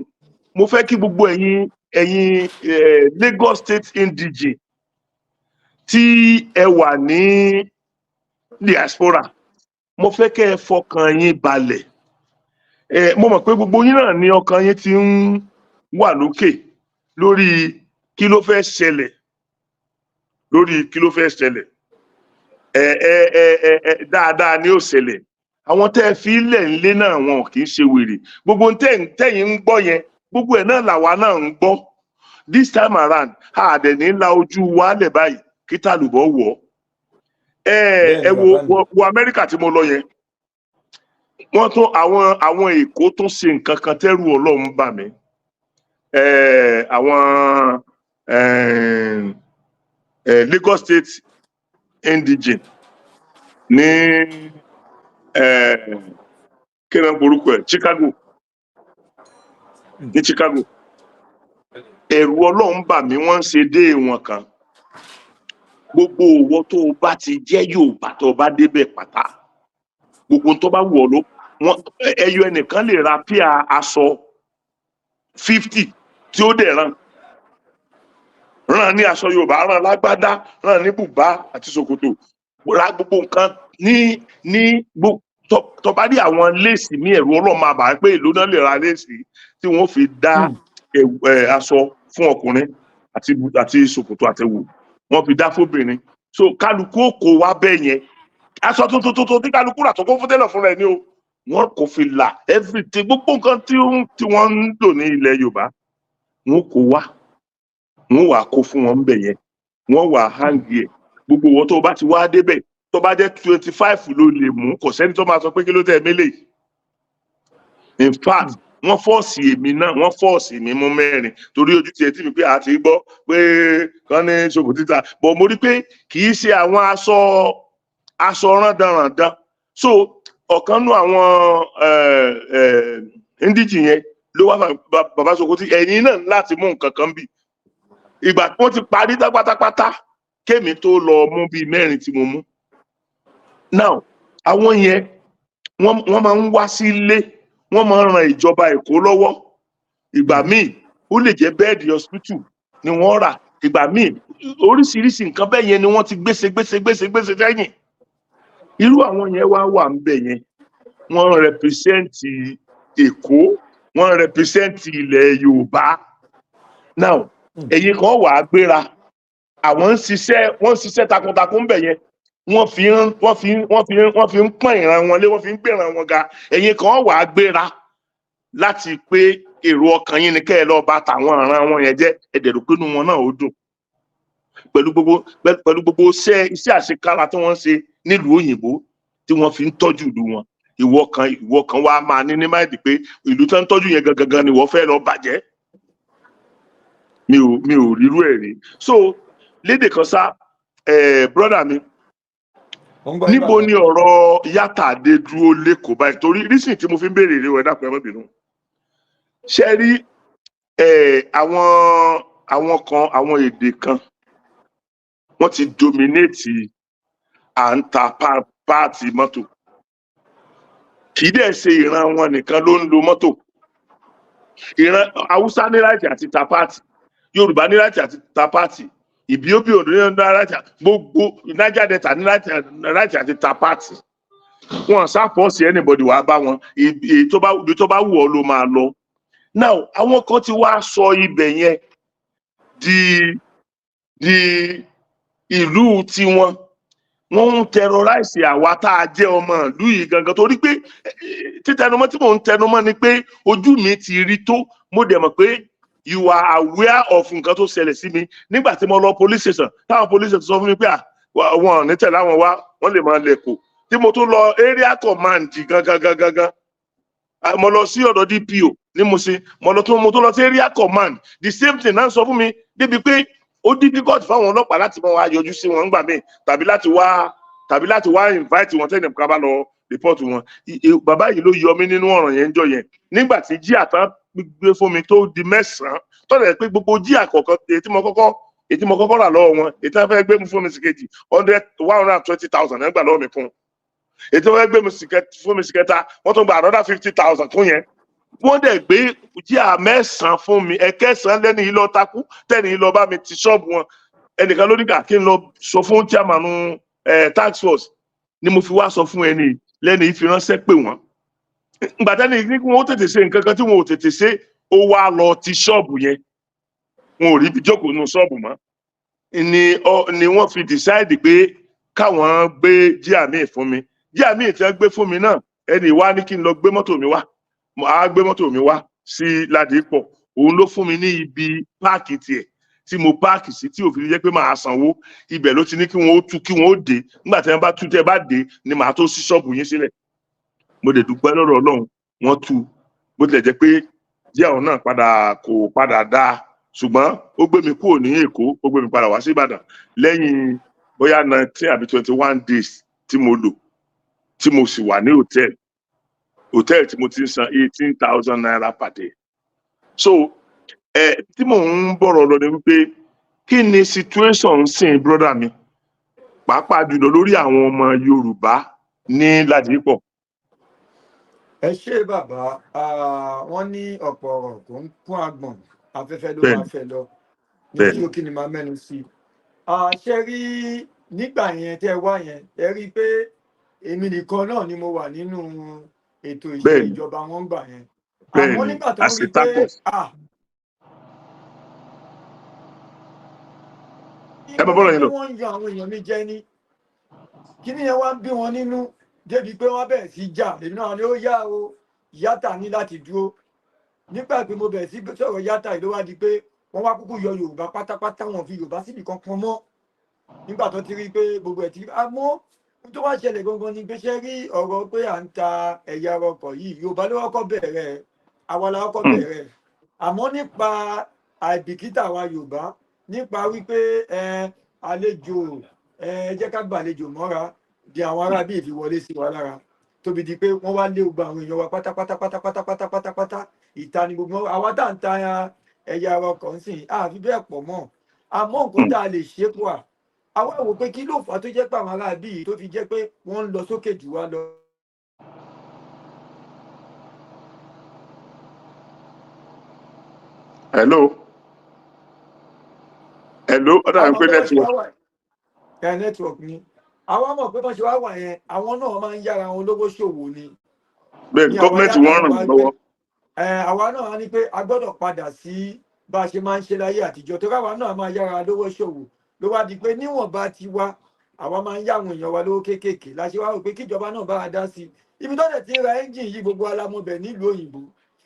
mo fẹ́ kí gbogbo ẹ̀yin Lagos State indigene tí ẹ wà ní diaspora, mo fẹ́ kẹ́ ẹ fọkàn yín balẹ̀. Ẹ mo mọ̀ pé gbogbo yín náà ní ọkàn yín ti ń wà lókè lórí kí ló fẹ́ ṣẹlẹ̀, lórí kí ló fẹ́ ṣẹlẹ̀. Ẹ ẹ ẹ ẹ ẹ dáadáa ni ó ṣẹlẹ̀. Àwọn tẹ́ ẹ fi lẹ̀ ńlé náà, wọn kì í ṣe wèrè. Gbogbo tẹ́yìn ń gbọ́ yẹn, gbogbo ẹ̀ náà làwa náà ń gbọ́. This time around, a dẹ̀ ní la ojú wa lẹ̀ báyìí kí tàlùbọ̀ wọ̀ ẹ. Bẹ́ẹ̀ Ẹ ni, wo bàbá mi. wo Amẹ́ríkà tí mo lọ yẹn, wọ́n tún àwọn Èkó tún ṣe nǹkan kan tẹ́rù Ọlọ́run bà mí. Ẹ àwọn Lagos State indigene ní kí ni orúkọ ẹ̀, Chicago, ní Chicago. Ẹ̀rù Ọlọ́run bà mí. Wọ́n ń ṣe dé wọn kan. Gbogbo òwò tó o bá ti jẹ́ Yorùbá, tó o bá débẹ̀ pátá, gbogbo tó bá wù ọ́ ló wọ́n. Ẹyọ ẹnìkan lè ra pair aṣọ 50 tí ó dẹ̀ rán rán ní aṣọ Yorùbá, rán lágbádá, rán ní bùbá àti ṣòkòtò, ra gbogbo nǹkan ní tó bá rí àwọn lace ní, ẹ̀rù Ọlọ́run máa bà á pé èló náà lè ra lace tí wọ́n fi dá aṣọ fún ọkùnrin àti ṣòkòtò àtẹ̀wù, wọ́n fi dá fóbìnrin. So kálukú ó kó wá bẹ́ẹ̀ yẹn, aṣọ tuntun tuntun tí kálukú rà tó kó fún tẹ́lẹ̀ fúnra ẹ̀ ní o. Wọ́n kò fi là everything, gbogbo nǹkan tí wọ́n ń lò ní ilẹ̀ Yorùbá, wọ́n kó wá, wọ́n wà kó fún wọn bẹ̀ yẹn, wọ́n wà hang ẹ̀. Gbogbo wọn tó bá ti wá débẹ̀, tó bá jẹ́ 25 ló lè mú, kò sẹ́ni tó máa sọ pé kí ló tẹ̀ mélèé. In fact, wọ́n force èmi náà, wọ́n force mi mú mẹ́rin torí ojú tiẹ̀ tí mi pé àti gbọ́ pé kán ní ṣòkò títa bọ̀. Mo rí pé kì í ṣe àwọn aṣọ rándanràndan. So ọ̀kan nú àwọn indigene yẹn ló wá fà, "Bàbá Sokoti, ẹ̀yin náà láti mú nǹkan kan bì." Ìgbà tí wọ́n ti parí tán pátápátá, kémi tó lọ mú bíi mẹ́rin tí mo mú. Now, àwọn yẹn, wọ́n máa ń wá sílé, wọ́n máa ń ran ìjọba Èkó lọ́wọ́. Ìgbà míì, ó lè jẹ́ bed hospital ni wọ́n rà. Ìgbà míì, oríṣiríṣi nǹkan bẹ́ẹ̀ yẹn ni wọ́n ti gbèsè gbèsè gbèsè gbèsè sẹ́yìn. Irú àwọn yẹn wá wà ń bẹ̀ yẹn, wọ́n represent Èkó, wọ́n represent ilẹ̀ Yorùbá. Now, ẹ̀yin kan wà á gbéra, àwọn ń ṣiṣẹ́, wọ́n ń ṣiṣẹ́ takuntakun bẹ̀ yẹn, wọ́n fi ń pọ́n ìran wọn lé, wọ́n fi ń gbéran wọn ga. Ẹ̀yin kan wà á gbéra láti pé èrò ọkàn yín ni kẹ́ ẹ lọ́ọ́ bá tàwọn ìran wọn yẹn jẹ́. Ẹ̀dẹ̀rù pé inú wọn náà ó dùn pẹ̀lú gbogbo iṣẹ́ àṣekára tí wọ́n ń ṣe nílùú òyìnbó tí wọ́n fi ń tọ́jú ìlú wọn. Ìwọ kan wá máa ní mind pé ìlú tó ń tọ́jú yẹn gangan gan ni ìwọ fẹ́ lọ bàjẹ́. Mi ò rírú ẹ̀ rí. So lédè kan sá, brother mi, Mo ń gbọ́ yín, níbo bàbá. ni ọ̀rọ̀ yàtà dé dúró lẹ́kọ̀ọ́ báyìí? Torí reason tí mo fi ń béèrè rẹ, ẹ dákun, ẹ má bínú. Ṣe rí àwọn kan, àwọn èdè kan, wọ́n ti dominate à ń ta part mọ́tò. Kì í dẹ̀ ṣe ìran wọn nìkan ló ń lo mọ́tò. Ìran Haúsá ní right àti ta part, Yorùbá ní right àti ta part, Ìbíóbíò ní right, gbogbo Niger Delta ní right àti ta part. Wọn sá force anybody wàá bá wọn. Ibi tó bá wù ọ́ ló máa lọ. Now, àwọn kan ti wá sọ ibẹ̀ yẹn di ìlú tiwọn. Wọ́n ń terrorize àwa tá a jẹ́ ọmọ ìlú yìí gangan, torí pé títẹnumọ́ tí mò ń tẹnumọ́ ni pé ojú mi ti rí tó. Mo dẹ̀ mọ̀ pé you are aware of nǹkan tó ṣẹlẹ̀ sí mi nígbà tí mo lọ police station, táwọn police station sọ fún mi pé wọn ò ní tẹ̀lé àwọn wá, wọ́n lè máa lẹ̀kọ̀. Tí mo tún lọ area command gangan gangan gangan, mo lọ sí ọ̀dọ̀ DPO ní Mushin, mo tún lọ sí area command, the same thing náà sọ fún mi, débi pé ó difficult fáwọn ọlọ́pàá láti máa wá yọjú sí wọn ńgbà míì, tàbí láti wá invite wọn tẹ́lẹ̀ ká bá lọ report wọn. Bàbá yìí ló yọ mí nínú ọ̀ràn yẹn jọ yẹn nígbà tí jíà tán gbé fún mi tó di mẹ́sàn-án, tọ́lẹ̀ pé gbogbo jíà kọ̀ọ̀kan èyí tí mo kọ́kọ́ rà lọ́wọ́ wọn, èyí tí wọ́n fẹ́ gbé mi fún mi sí kejì, 120,000 ẹ̀ gbà lọ́wọ́ mi fún un. Èyí tí wọ́n fẹ́ gbé mi fún mi sí kẹta, wọ́n tún gba another 50,000 kún yẹn. Wọ́n dẹ̀ gbé jíà mẹ́sàn-án fún mi. Ẹ̀kẹsàn-án lẹ́ni yìí lọ takú, tẹ́ni yìí lọ bá mi ti ṣọ́ọ̀bù wọn. Ẹnìkan ló ní kà kí n lọ sọ fún chairman task force ni mo fi wá sọ fún ẹni lẹ́ni yìí fi ránṣẹ́ pè wọ́n. Ìgbà tẹ́ni ní kí wọ́n tètè ṣe nǹkan kan tí wọn ò tètè ṣe, ó wá lọ ti ṣọ́ọ̀bù yẹn, wọn ò rí ibi jókòó nínú ṣọ́ọ̀bù mọ́, ni wọ́n fi decide pé káwọn gbé jíà míì fún mi. Jíà míì tí wọ́n gbé fún mi náà, ẹni wá ní kí n lọ gbé mọ́tò mi wá. Mo á gbé mọ́tò mi wá sí Ládìpọ̀. Òun ló fún mi ní ibi park tiẹ̀ tí mo park sí, tí òfin jẹ́ pé màá sanwó. Ibẹ̀ ló ti ní kí wọ́n ó tú, kí wọ́n ó dé. Nígbà tí wọ́n bá tú, tẹ́ bá dé ni màá tó ṣí ṣọ́ọ̀bù yín sílẹ̀. Mo dẹ̀ dúpẹ́ lọ́dọ̀ Ọlọ́run, wọ́n tú, bó tilẹ̀ jẹ́ pé díẹ̀ ọ̀hún náà padà kò padà dáa. Ṣùgbọ́n ó gbé mi kúrò ní Èkó, ó gbé mi padà wá sí Ìbàdàn lẹ́yìn bóyá 19 àbí 21 days tí mo lò, tí mo sì wà ní hòtẹ́ẹ̀lì tí mo ti ń san ₦18,000 per day. So ẹ tí mò ń bọ̀rọ̀ lọ ni wípé, kí ni situation ń sìn, brother mi, pàápàá jùlọ lórí àwọn ọmọ Yorùbá ní Ládìpọ̀? Ẹ ṣé, bàbá. Ah, wọ́n ní ọ̀pọ̀ ọ̀rọ̀ kò ń kún agbọ̀n, afẹ́fẹ́ ló máa fẹ́ lọ. Ní ṣókí ni màá mẹ́nu sí i. Ah, ṣe rí nígbà yẹn tẹ́ ẹ wá yẹn, ẹ rí i pé èmi nìkan náà ni mo wà nínú ètò ìṣèjọba wọn gbà yẹn. Àmọ́ nígbà tó ń rí i pé Àṣetápọ̀. ah, Ẹ bá bọ́rọ̀ yín lọ. Wọ́n ń yan àwọn èèyàn mi jẹ ní kíní yẹn, wá ń bí wọn nínú débi pé wọ́n bẹ̀rẹ̀ sí jà. Èmi náà ni ó yá o, yàtà ní láti dúró. Nígbà pé mo bẹ̀rẹ̀ sí sọ̀rọ̀ yàtà yìí, ló wá di pé wọ́n wá kúkú yọ Yorùbá pátápátá, wọn fi Yorùbá síbi kankan mọ́ nígbà tó ti rí i pé gbogbo ẹ̀ ti rí. Àmọ́ ohun tó wá ṣẹlẹ̀ gangan ni pé, ṣe rí ọ̀rọ̀ pé à ń ta ẹ̀yà ara ọkọ̀ yìí, Yorùbá ló kọ́kọ́ bẹ̀rẹ̀, àwa la kọ́kọ́ bẹ̀rẹ̀. Àmọ́ nípa àìbìkítà wa Yorùbá, nípa wípé ẹ àlejò, ẹ jẹ́ ká gbàlejò mọ́ra di àwọn ará bíi fi wọlé sí wa lára, tóbi di pé wọ́n wá lé gbogbo àwọn èèyàn wa pátápátá pátápátá pátápátá pátá. Ìta ni gbogbo wọn. Àwa tá à ń ta ẹ̀yà ara ọkọ̀ ń sìn àfi bẹ́ẹ̀ pọ̀ mọ́. Àmọ́ nǹkan tá a lè ṣe pọ̀ à, àwa wò pé kí ló fà á tó jẹ́ pé àwọn ará bíi tó fi jẹ́ pé wọ́n ń lọ sókè jù wá lọ. Hello, hello, ó dàbí Àmọ́ pé bí wọ́n ṣe network. wá wà ẹ, network ni. Àwa mọ̀ pé bọ́n ṣe wá wà yẹn, àwọn náà máa ń yára wọn lówó ṣòwò ni. Bẹ́ẹ̀ni, Ní àwa gọ́ọ̀mẹ̀ntì yàtọ̀ wọ́n ràn wá wọ́n gbé lọ́wọ́. Ẹ, àwa náà á ní pé a gbọ́dọ̀ padà sí bá a ṣe máa ń ṣe láyé àtijọ́, tó káwa náà máa yára lówó ṣòwò. Ló wá di pé níwọ̀nba tiwa, àwa máa ń yá àwọn èèyàn wa lówó kéékèèké. La ṣe wá rò pé kíjọba náà bá wa dá sí i. Ibi tó dẹ̀ ti ń ra ẹ́ńjìn yìí, gbogbo alamọbẹ̀ nílùú òyìnbó.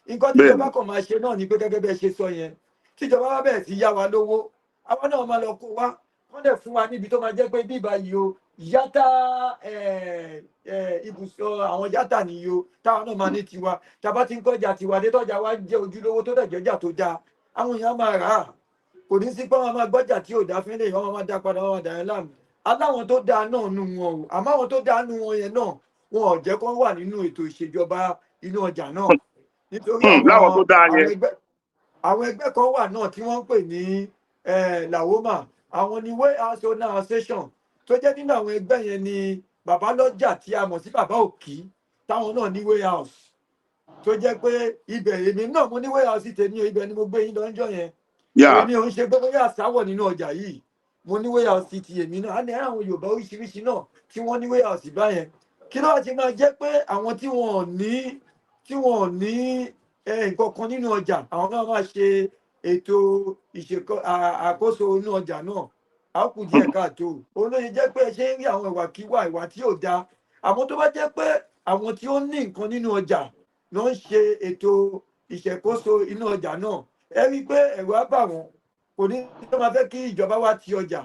Nǹkan tíjọba kàn máa ṣe náà ni pé, gẹ́gẹ́ bẹ́ẹ̀ ṣe sọ yẹn, tíjọba bá bẹ̀rẹ̀ sí yá wa lówó, àwa náà máa lọ kó wa, wọ́n dẹ̀ fún wa níbi tó máa jẹ́ pé bíbá yìí o, yàtà ibùsọ̀ àwọn yàtà nìyí o, táwa náà máa ní tiwa. Tàbá ti ń kọjá tiwa dé, tọ́jà wa jẹ́ ojúlówó, tó dẹ̀ jẹ́jà tó dáa, àwọn èèyàn máa rà á. Kò ní sí pé wọ́n máa gbọ́jà tí ò dáa fínlẹ̀, wọ́n máa dá padà, wọ́n máa dà yẹn láàmú. Aláwọn tó dáa náà nù wọn o, àmọ́ àwọn tó dáa nù wọn yẹn náà, wọn ò jẹ́ kó wà nínú ètò ìṣèjọba inú ọjà náà, nítorí Láwọn tó dáa àwọn yẹn. ẹgbẹ́ kan wà náà tí wọ́n ń pè ní LAWOMA. Àwọn ni Warehouse Owner Association, tó jẹ́ nínú àwọn ẹgbẹ́ yẹn ni bàbá lọ́jà tí a mọ̀ sí Bàbá Òkì, táwọn náà ní warehouse, tó jẹ́ pé ibẹ̀ èmi náà mo ní warehouse tèmi o. Ibẹ̀ ni mo gbé yín lọ́jọ́ yẹn. Èmi ò ń ṣe pé bóyá àsáwọ̀ nínú ọjà yìí, mo ní warehouse ti èmi náà. Á ní àwọn Yorùbá oríṣiríṣi náà tí wọ́n ní warehouse báyẹn. Kí ló wá ti máa jẹ́ pé àwọn tí wọ́n ò ní nǹkan kan nínú ọjà, àwọn náà máa ṣe ètò àkóso inú ọjà náà? Á kù díẹ̀ káàtó. Òun ló ṣe jẹ́ pé ẹ ṣe ń rí àwọn ìwàkiwà, ìwà tí ò dáa. Àmọ́ tó bá jẹ́ pé àwọn tí ó ní nǹkan nínú ọjà ló ń ṣe ètò ìṣàkóso inú ọjà náà, ẹ rí i pé ẹ̀rù á bà wọ́n, kò ní tó máa fẹ́ kí ìjọba wá ti ọjà.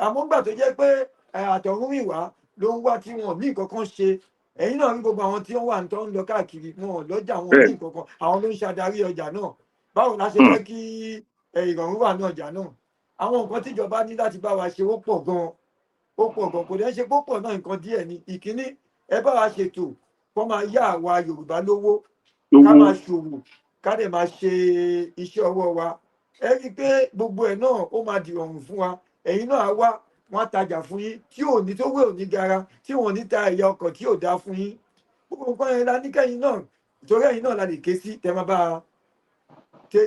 Àmọ́ ńgbà tó jẹ́ pé àtọ̀húnrìnwá ló ń wá tí wọn ò ní nǹkan kan ṣe, ẹ̀yin náà rí gbogbo àwọn tí wọ́n wà tó ń lọ káàkiri, wọn ò lọ́jà, wọn ò ní nǹkan kan, àwọn ló ń ṣàdarí ọjà náà. Báwo la ṣe fẹ́ kí ìrọ̀rùn wà ní ọjà náà? Àwọn nǹkan tíjọba ní láti bá wa ṣe, ó pọ̀ gan, ó pọ̀ gan. Kò dẹ́ ṣe púpọ̀ náà, nǹkan díẹ̀ ni. Ìkíní, ẹ bá wa ṣètò kó máa yá àwa Yorùbá lówó, ká Lówó. máa ṣòwò, ká dẹ̀ máa ṣe iṣẹ́ ọwọ́ wa. Ẹ rí i pé gbogbo ẹ̀ náà, ó máa dìrọ̀rùn fún wa. Ẹ̀yin náà á wá, wọ́n á tajà fún yín tí ò ní tó wé ò ní gara, tí wọ́n ò ní ta ẹ̀yà ọkọ̀ tí ò dáa fún yín. Gbogbo nǹkan yẹn la ní kẹ́yìn náà, torí ẹ̀yin náà la lè ké sí, tẹ́ máa bá a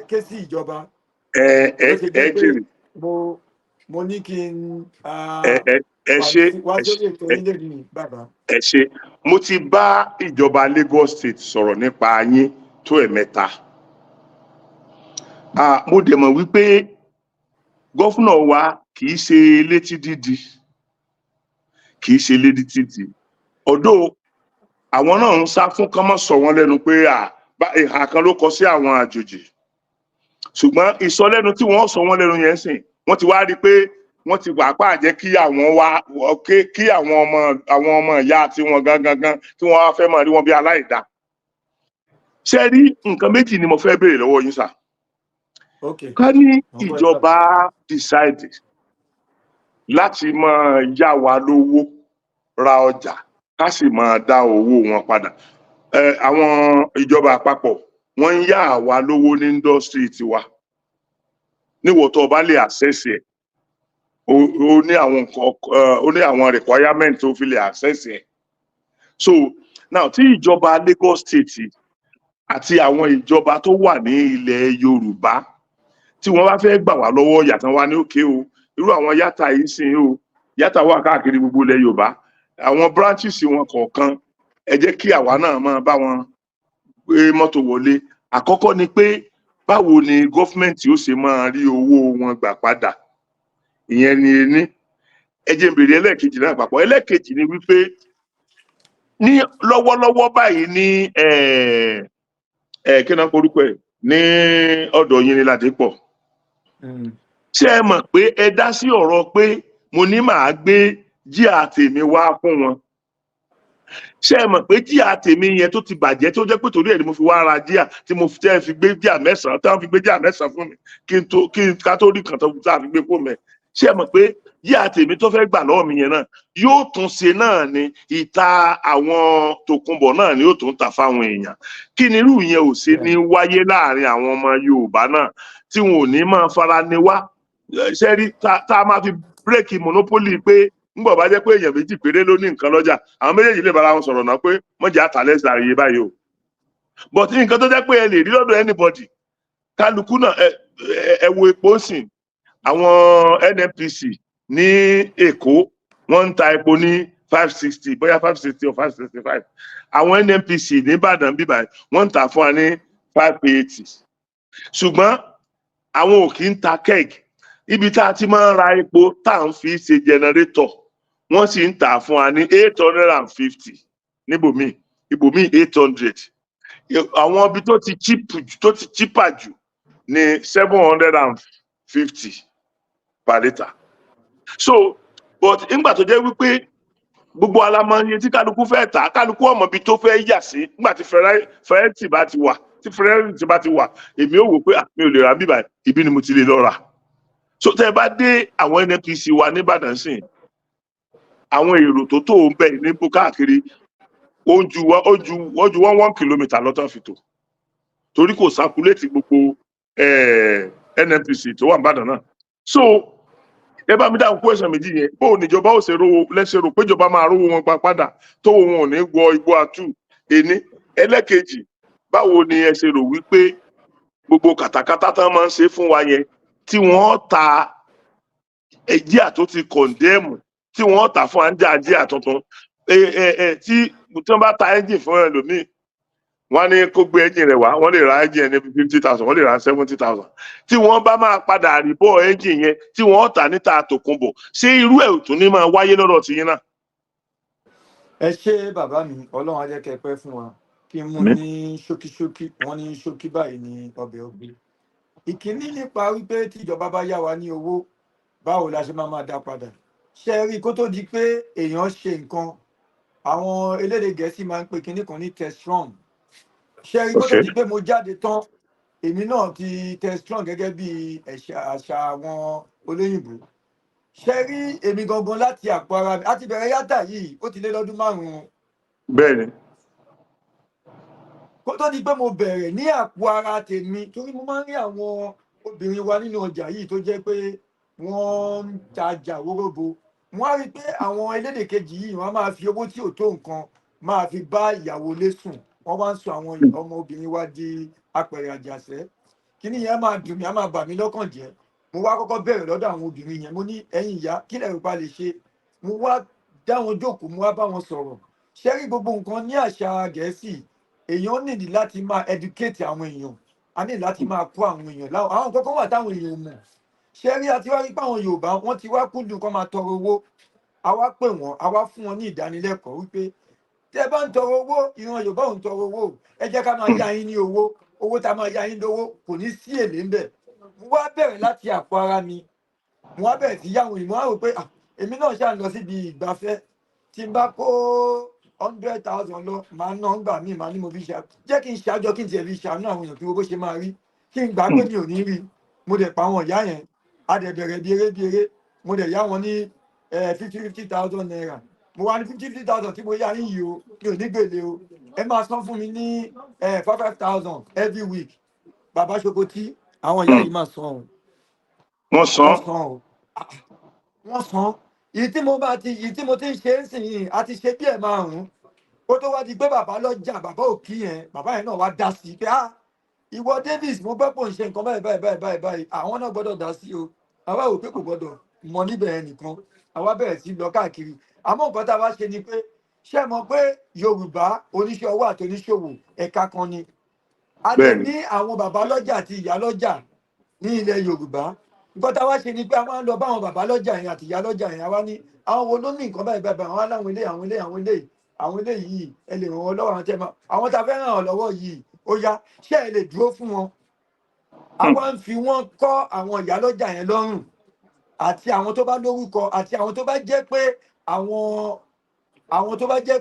ké sí ìjọba. Ẹ ẹ Bó ṣe ẹ jẹ́ pé jèrè. mo ní kí n Ẹ ẹ ẹ ṣe. wá Ẹ sórí ètò ṣe. yín lè ní, bàbá. Ẹ ṣe. Mo ti bá ìjọba Lagos State sọ̀rọ̀ nípa yín tó ẹ̀mẹ́ta. Ah, mo dẹ̀ mọ̀ wípé governor wa kì í ṣe létí dídi, kì í ṣe létí dídi ọ̀dọ́. Àwọn náà ń sá fún kán mọ́ sọ wọ́n lẹ́nu pé ìhà kan ló kọ sí àwọn àjòjì. Ṣùgbọ́n ìsọlẹ́nu tí wọ́n sọ wọ́n lẹ́nu yẹn sìn, wọ́n ti wá rí i pé wọ́n ti pàápàá jẹ́ kí àwọn wá kí àwọn ọmọ ìyá tí wọ́n gangan gan tí wọ́n wá fẹ́ máa rí wọn bí aláìda. Ṣé rí, nǹkan méjì ni mo fẹ́ béèrè lọ́wọ́ yín, sà. Ok. Ká ní Mo gbọ́ ẹ, ìjọba bàbá. decide láti máa yá wa lówó ra ọjà, ká sì máa dá owó wọn padà. Ẹ àwọn ìjọba àpapọ̀, wọ́n ń yá àwa lówó ní industry tiwa. Níwọ̀ tó o bá lè access ẹ̀, o ní àwọn nǹkan, ó ní àwọn requirement tó fi lè access ẹ̀. So now, tí ìjọba Lagos State àti àwọn ìjọba tó wà ní ilẹ̀ Yorùbá, tí wọ́n bá fẹ́ gbà wá lọ́wọ́ yàtọ̀ wá ní òkè o, irú àwọn YATA yìí sìn o, YATA wà káàkiri gbogbo ilẹ̀ Yorùbá, àwọn branches wọn kọ̀ọ̀kan, ẹ jẹ́ kí àwa náà máa bá wọn gbé mọ́tò wọlé. Àkọ́kọ́ ni pé, báwo ni government ó ṣe máa rí owó wọn gbà padà? Ìyẹn ni ení. Ẹ jẹ́ n béèrè ẹlẹ́ẹ̀kejì náà papọ̀. Ẹlẹ́ẹ̀kejì ni wípé ní lọ́wọ́lọ́wọ́ báyìí, ní kí náà korúkọ ẹ̀ ní ọ̀dọ̀ yín ní Ládìpọ̀, ṣé ẹ mọ̀ pé ẹ dá sí ọ̀rọ̀ pé mo ní màá gbé jíà tèmi wá fún wọn? Ṣé ẹ mọ̀ pé jíà tèmi yẹn tó ti bàjẹ́, tó jẹ́ pé torí ẹ̀ ni mo fi wá ra jíà, tí mo tẹ́ fi gbé jíà 9, tí wọ́n fi gbé jíà 9 fún mi, kí n tó kí n ká tó rí kan tó tá a fi gbé fún mi, ṣé ẹ mọ̀ pé jíà tèmi tó fẹ́ gbà lọ́wọ́ mi yẹn náà yóò tún ṣe náà ni ìta àwọn tòkunbọ̀ náà ni yóò tún tà fáwọn èèyàn? Kí ni irú yẹn ò ṣe ní wáyé láàrin àwọn ọmọ Yorùbá náà tí wọn ò ní máa fara ni wá? Ṣe rí tá a máa fi break monopoly pé ńgbọ̀ bá jẹ́ pé èèyàn méjì péré ló ní nǹkan lọ́jà, àwọn méjèèjì lè bára wọn sọ̀rọ̀ náà pé mọ̀jà àtàlẹ́ sàrè báyìí o. But nǹkan tó jẹ́ pé ẹ lè rí lọ́dọ̀ anybody, kálukú náà, ẹ wo epo sìn. Àwọn NNPC ní Èkó, wọ́n ń ta epo ní 560, bóyá 560 or 565. Àwọn NNPC ní Ìbàdàn bíbá, wọ́n ń tà fún wa ní 580, ṣùgbọ́n àwọn ò kì í ta keg. Ibi tá a ti máa ń ra epo tá à ń fi ṣe generator, wọ́n sì ń tà fún wa ní 850 níbòmíì, ibòmíì 800. Àwọn ibi tó ti cheap jù, tó ti cheaper jù ní 750 per litre. So but nígbà tó jẹ́ wípé gbogbo alamọ iye tí kálukú fẹ́ tà, kálukú ọmọ ibi tó fẹ́ yà sí. Nígbà tí fẹ́rẹ́ǹtì bá ti wà, tí fẹ́rẹ́ǹtì bá ti wà, èmi ò wò pé, ah, mi ò lè rà bíbà, ibi ni mo ti lè lọ rà. So tẹ́ ẹ bá dé àwọn NNPC wa nìbàdàn sìn, àwọn èrò tó tó ń bẹ ní bó káàkiri, ó ju 1 kilometre lọ́tọ̀ fi tò, torí kò circulate gbogbo NNPC tó wà nìbàdàn náà. So ẹ bá mi dáhùn question méjì yẹn: bó o níjọba ó ṣe rówó lẹ́sẹ̀ rò péjọba máa rówó wọn pa padà, tó wọn ò ní wọ igbó atú ení? Ẹlẹ́kejì, báwo ni ẹ ṣe rò wípé gbogbo kàtàkàtà tán máa ń ṣe fún wa yẹn, tí wọ́n ta jíà tó ti condemn, tí wọ́n tà fún àǹjà jíà tuntun, tí wọ́n bá ta engine fún ẹlòmíì, wọ́n á ní kó gbé engine rẹ̀ wá, wọ́n lè ra engine ní 50,000, wọ́n lè ra 70,000. Tí wọ́n bá máa padà rí bọ́ engine yẹn tí wọ́n tà níta tòkunbọ̀, ṣé irú ẹ̀ ò tún ní máa wáyé lọ́dọ̀ tiyín náà? Ẹ ṣé, bàbá mi. Ọlọ́run á jẹ́ kẹ́ ẹ pẹ́ fún wa. Kí n mú Àmín. ní ṣókíṣókí. Wọ́n ní ṣókí báyìí ní ọbẹ̀ ògbé. Ìkíní, nípa wípé tí ìjọba bá yá wa ní owó, báwo la ṣe máa máa dá padà? Ṣe rí i, kó tó di pé èèyàn ṣe nǹkan, àwọn elédè Gẹ̀ẹ́sì máa ń pè kinní kan ní test run. Ṣe rí i, kó tó di pé mo jáde tán, èmi náà ti test run gẹ́gẹ́ bí àṣà àwọn olóyìnbó. Ṣe rí, èmi gangan láti àpò ara mi àti bẹ̀rẹ̀ YATA yìí, ó ti lé lọ́dún 5. Kó tó di pé mo bẹ̀rẹ̀ ní àpò ara tèmi, torí mo máa ń rí àwọn obìnrin wa nínú ọjà yìí tó jẹ́ pé wọ́n ń tajà wóróbo, wọ́n á rí i pé àwọn elédè kejì yìí, wọ́n á máa fi owó tí ò tó nǹkan máa fi bá ìyàwó ilé sùn. Wọ́n wá ń sọ àwọn ọmọ obìnrin wa di apẹ̀rẹ̀ àjàṣẹ́. Kíní yẹn máa dùn mí, á máa bà mí lọ́kàn jẹ́. Mo wá kọ́kọ́ bẹ̀rẹ̀ lọ́dọ̀ àwọn obìnrin yẹn. Mo ní, "Ẹ̀yin ìyá, kí lẹ rò pa lè ṣe?" Mo wá dá wọn jókòó, mo wá bá wọn sọ̀rọ̀. Ṣé rí, gbogbo nǹkan ní àṣà Gẹ̀ẹ́sì, èèyàn nídìí láti máa educate àwọn èèyàn, a ní láti máa kó àwọn èèyàn láwọn àwọn nǹkan kan wà táwọn èèyàn ò mọ̀. Ṣé rí, àti wá rí pé àwọn Yorùbá, wọ́n ti wá kúndùn kó máa tọrọ owó. A wá pè wọ́n, a wá fún wọn ní ìdánilẹ́kọ̀ọ́ wípé tẹ́ bá ń tọrọ owó, ìran Yorùbá ò ń tọrọ owó, ẹ jẹ́ ká máa yá yín ní owó. Owó tá a máa yá yín lówó, kò ní sí èlé ńbẹ̀. Mo wá bẹ̀rẹ̀ láti àpò ara mi, mo wá bẹ̀rẹ̀ sí yáwọn èèyàn. Mo wá rò pé, ah, èmi náà ṣáà ń lọ síbi ìgbafẹ́, tí n bá kó 100,000 lọ, màá ná gbà mí, màá ní mo fi ṣe, jẹ́ kí n ṣàjọ, kí n tiẹ̀ fi ṣàánú àwọn èèyàn, kí wo bó ṣe máa rí, kí n gbà pé mi ò ní rí. Mo dẹ̀ pa àwọn ìyá yẹn, a dẹ̀ bẹ̀rẹ̀ bí eré bí eré. Mo dẹ̀ yá wọn ní ₦50,000. Mo wá ní 50,000 tí mo yá yín yìí o, mi ò ní gbèlè o, ẹ máa san fún mi ní 5,000 every week. Bàbá Ṣokotí, àwọn ìyá yìí máa san o. Wọ́n san. Wọ́n san o. Ah, wọ́n san. Èyí tí mo ti ń ṣe é sìn yìí, a ti ṣe bí ẹ̀ márùn-ún ó tó wá di pé bàbá lọ́jà, bàbá òkì yẹn, bàbá yẹn náà wá dá sí i pé, "Ah, ìwọ Davis, mo gbọ́ pò ń ṣe nǹkan báyìí báyìí báyìí báyìí báyìí, àwọn náà gbọ́dọ̀ dá sí o." Àwa ò pé kò gbọ́dọ̀ mọ níbẹ̀ yẹn nìkan, àwa bẹ̀rẹ̀ sí lọ káàkiri. Àmọ́ nǹkan tá a wá ṣe ni pé, ṣé ẹ mọ̀ pé Yorùbá oníṣẹ́ ọwọ́ àti oníṣòwò ẹ̀ka kan ni a lè Bẹ́ẹ̀ni. ní àwọn bàbá lọ́jà àti ìyá lọ́jà ní ilẹ̀ Yorùbá. Nǹkan tá a wá ṣe ni pé a máa ń lọ bá àwọn bàbá lọ́jà yẹn àti ìyá lọ́jà yẹn. Àwa ní àwọn wo ló ní nǹkan báyìí báyìí báyìí, àwọn aláwọn ilé, àwọn ilé, àwọn ilé, àwọn ilé yìí, ẹ lè ràn wọ́n lọ́wọ́. Àwọn tẹ́ máa, àwọn tá a fẹ́ ràn wọ́n lọ́wọ́ yìí, ó yá, ṣé ẹ lè dúró fún wọn? Àwa ń fi wọ́n kọ́ àwọn ìyá lọ́jà yẹn lọ́rùn àti àwọn tó bá lórúkọ àti àwọn tó bá jẹ́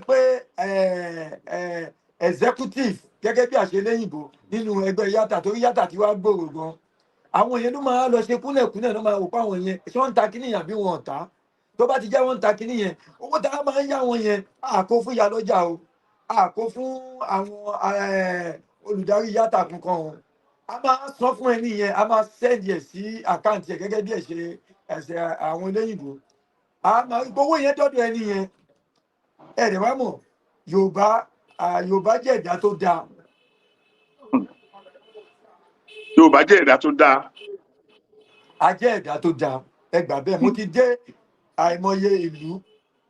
pé executive gẹ́gẹ́ bí àṣẹ lẹ́yìnbó nínú ẹgbẹ́ yàtà, torí yàtà tí wàá gbòòrò gan. Àwọn yẹn ló máa lọ ṣe kúnlẹ̀kúnlẹ̀, ló máa wò pé àwọn yẹn, ṣé wọ́n ń ta kíní yẹn àbí wọn ò ta. Tó bá ti jẹ́ wọ́n ń ta kíní yẹn, owó tá a máa ń yá wọn yẹn, àkó fún ìyá lọ́jà o, àkó fún àwọn olùdarí yàtà kankan o. A máa san fún ẹni yẹn, a máa send ẹ̀ sí account ẹ̀ gẹ́gẹ́ bí ẹ̀ ṣe ẹ̀sẹ̀ àwọn olóyìnbó. A máa gbowó yẹn dọ́dọ̀ ẹni yẹn. Ẹ̀ dẹ̀ wá mọ̀, Yorùbá, Yorùbá jẹ́ ẹ̀dá tó dáa. Yorùbá jẹ́ ẹ̀dá tó dáa. A jẹ́ ẹ̀dá tó dáa, ẹ gbà bẹ́ẹ̀. Mo ti dé àìmọye ìlú,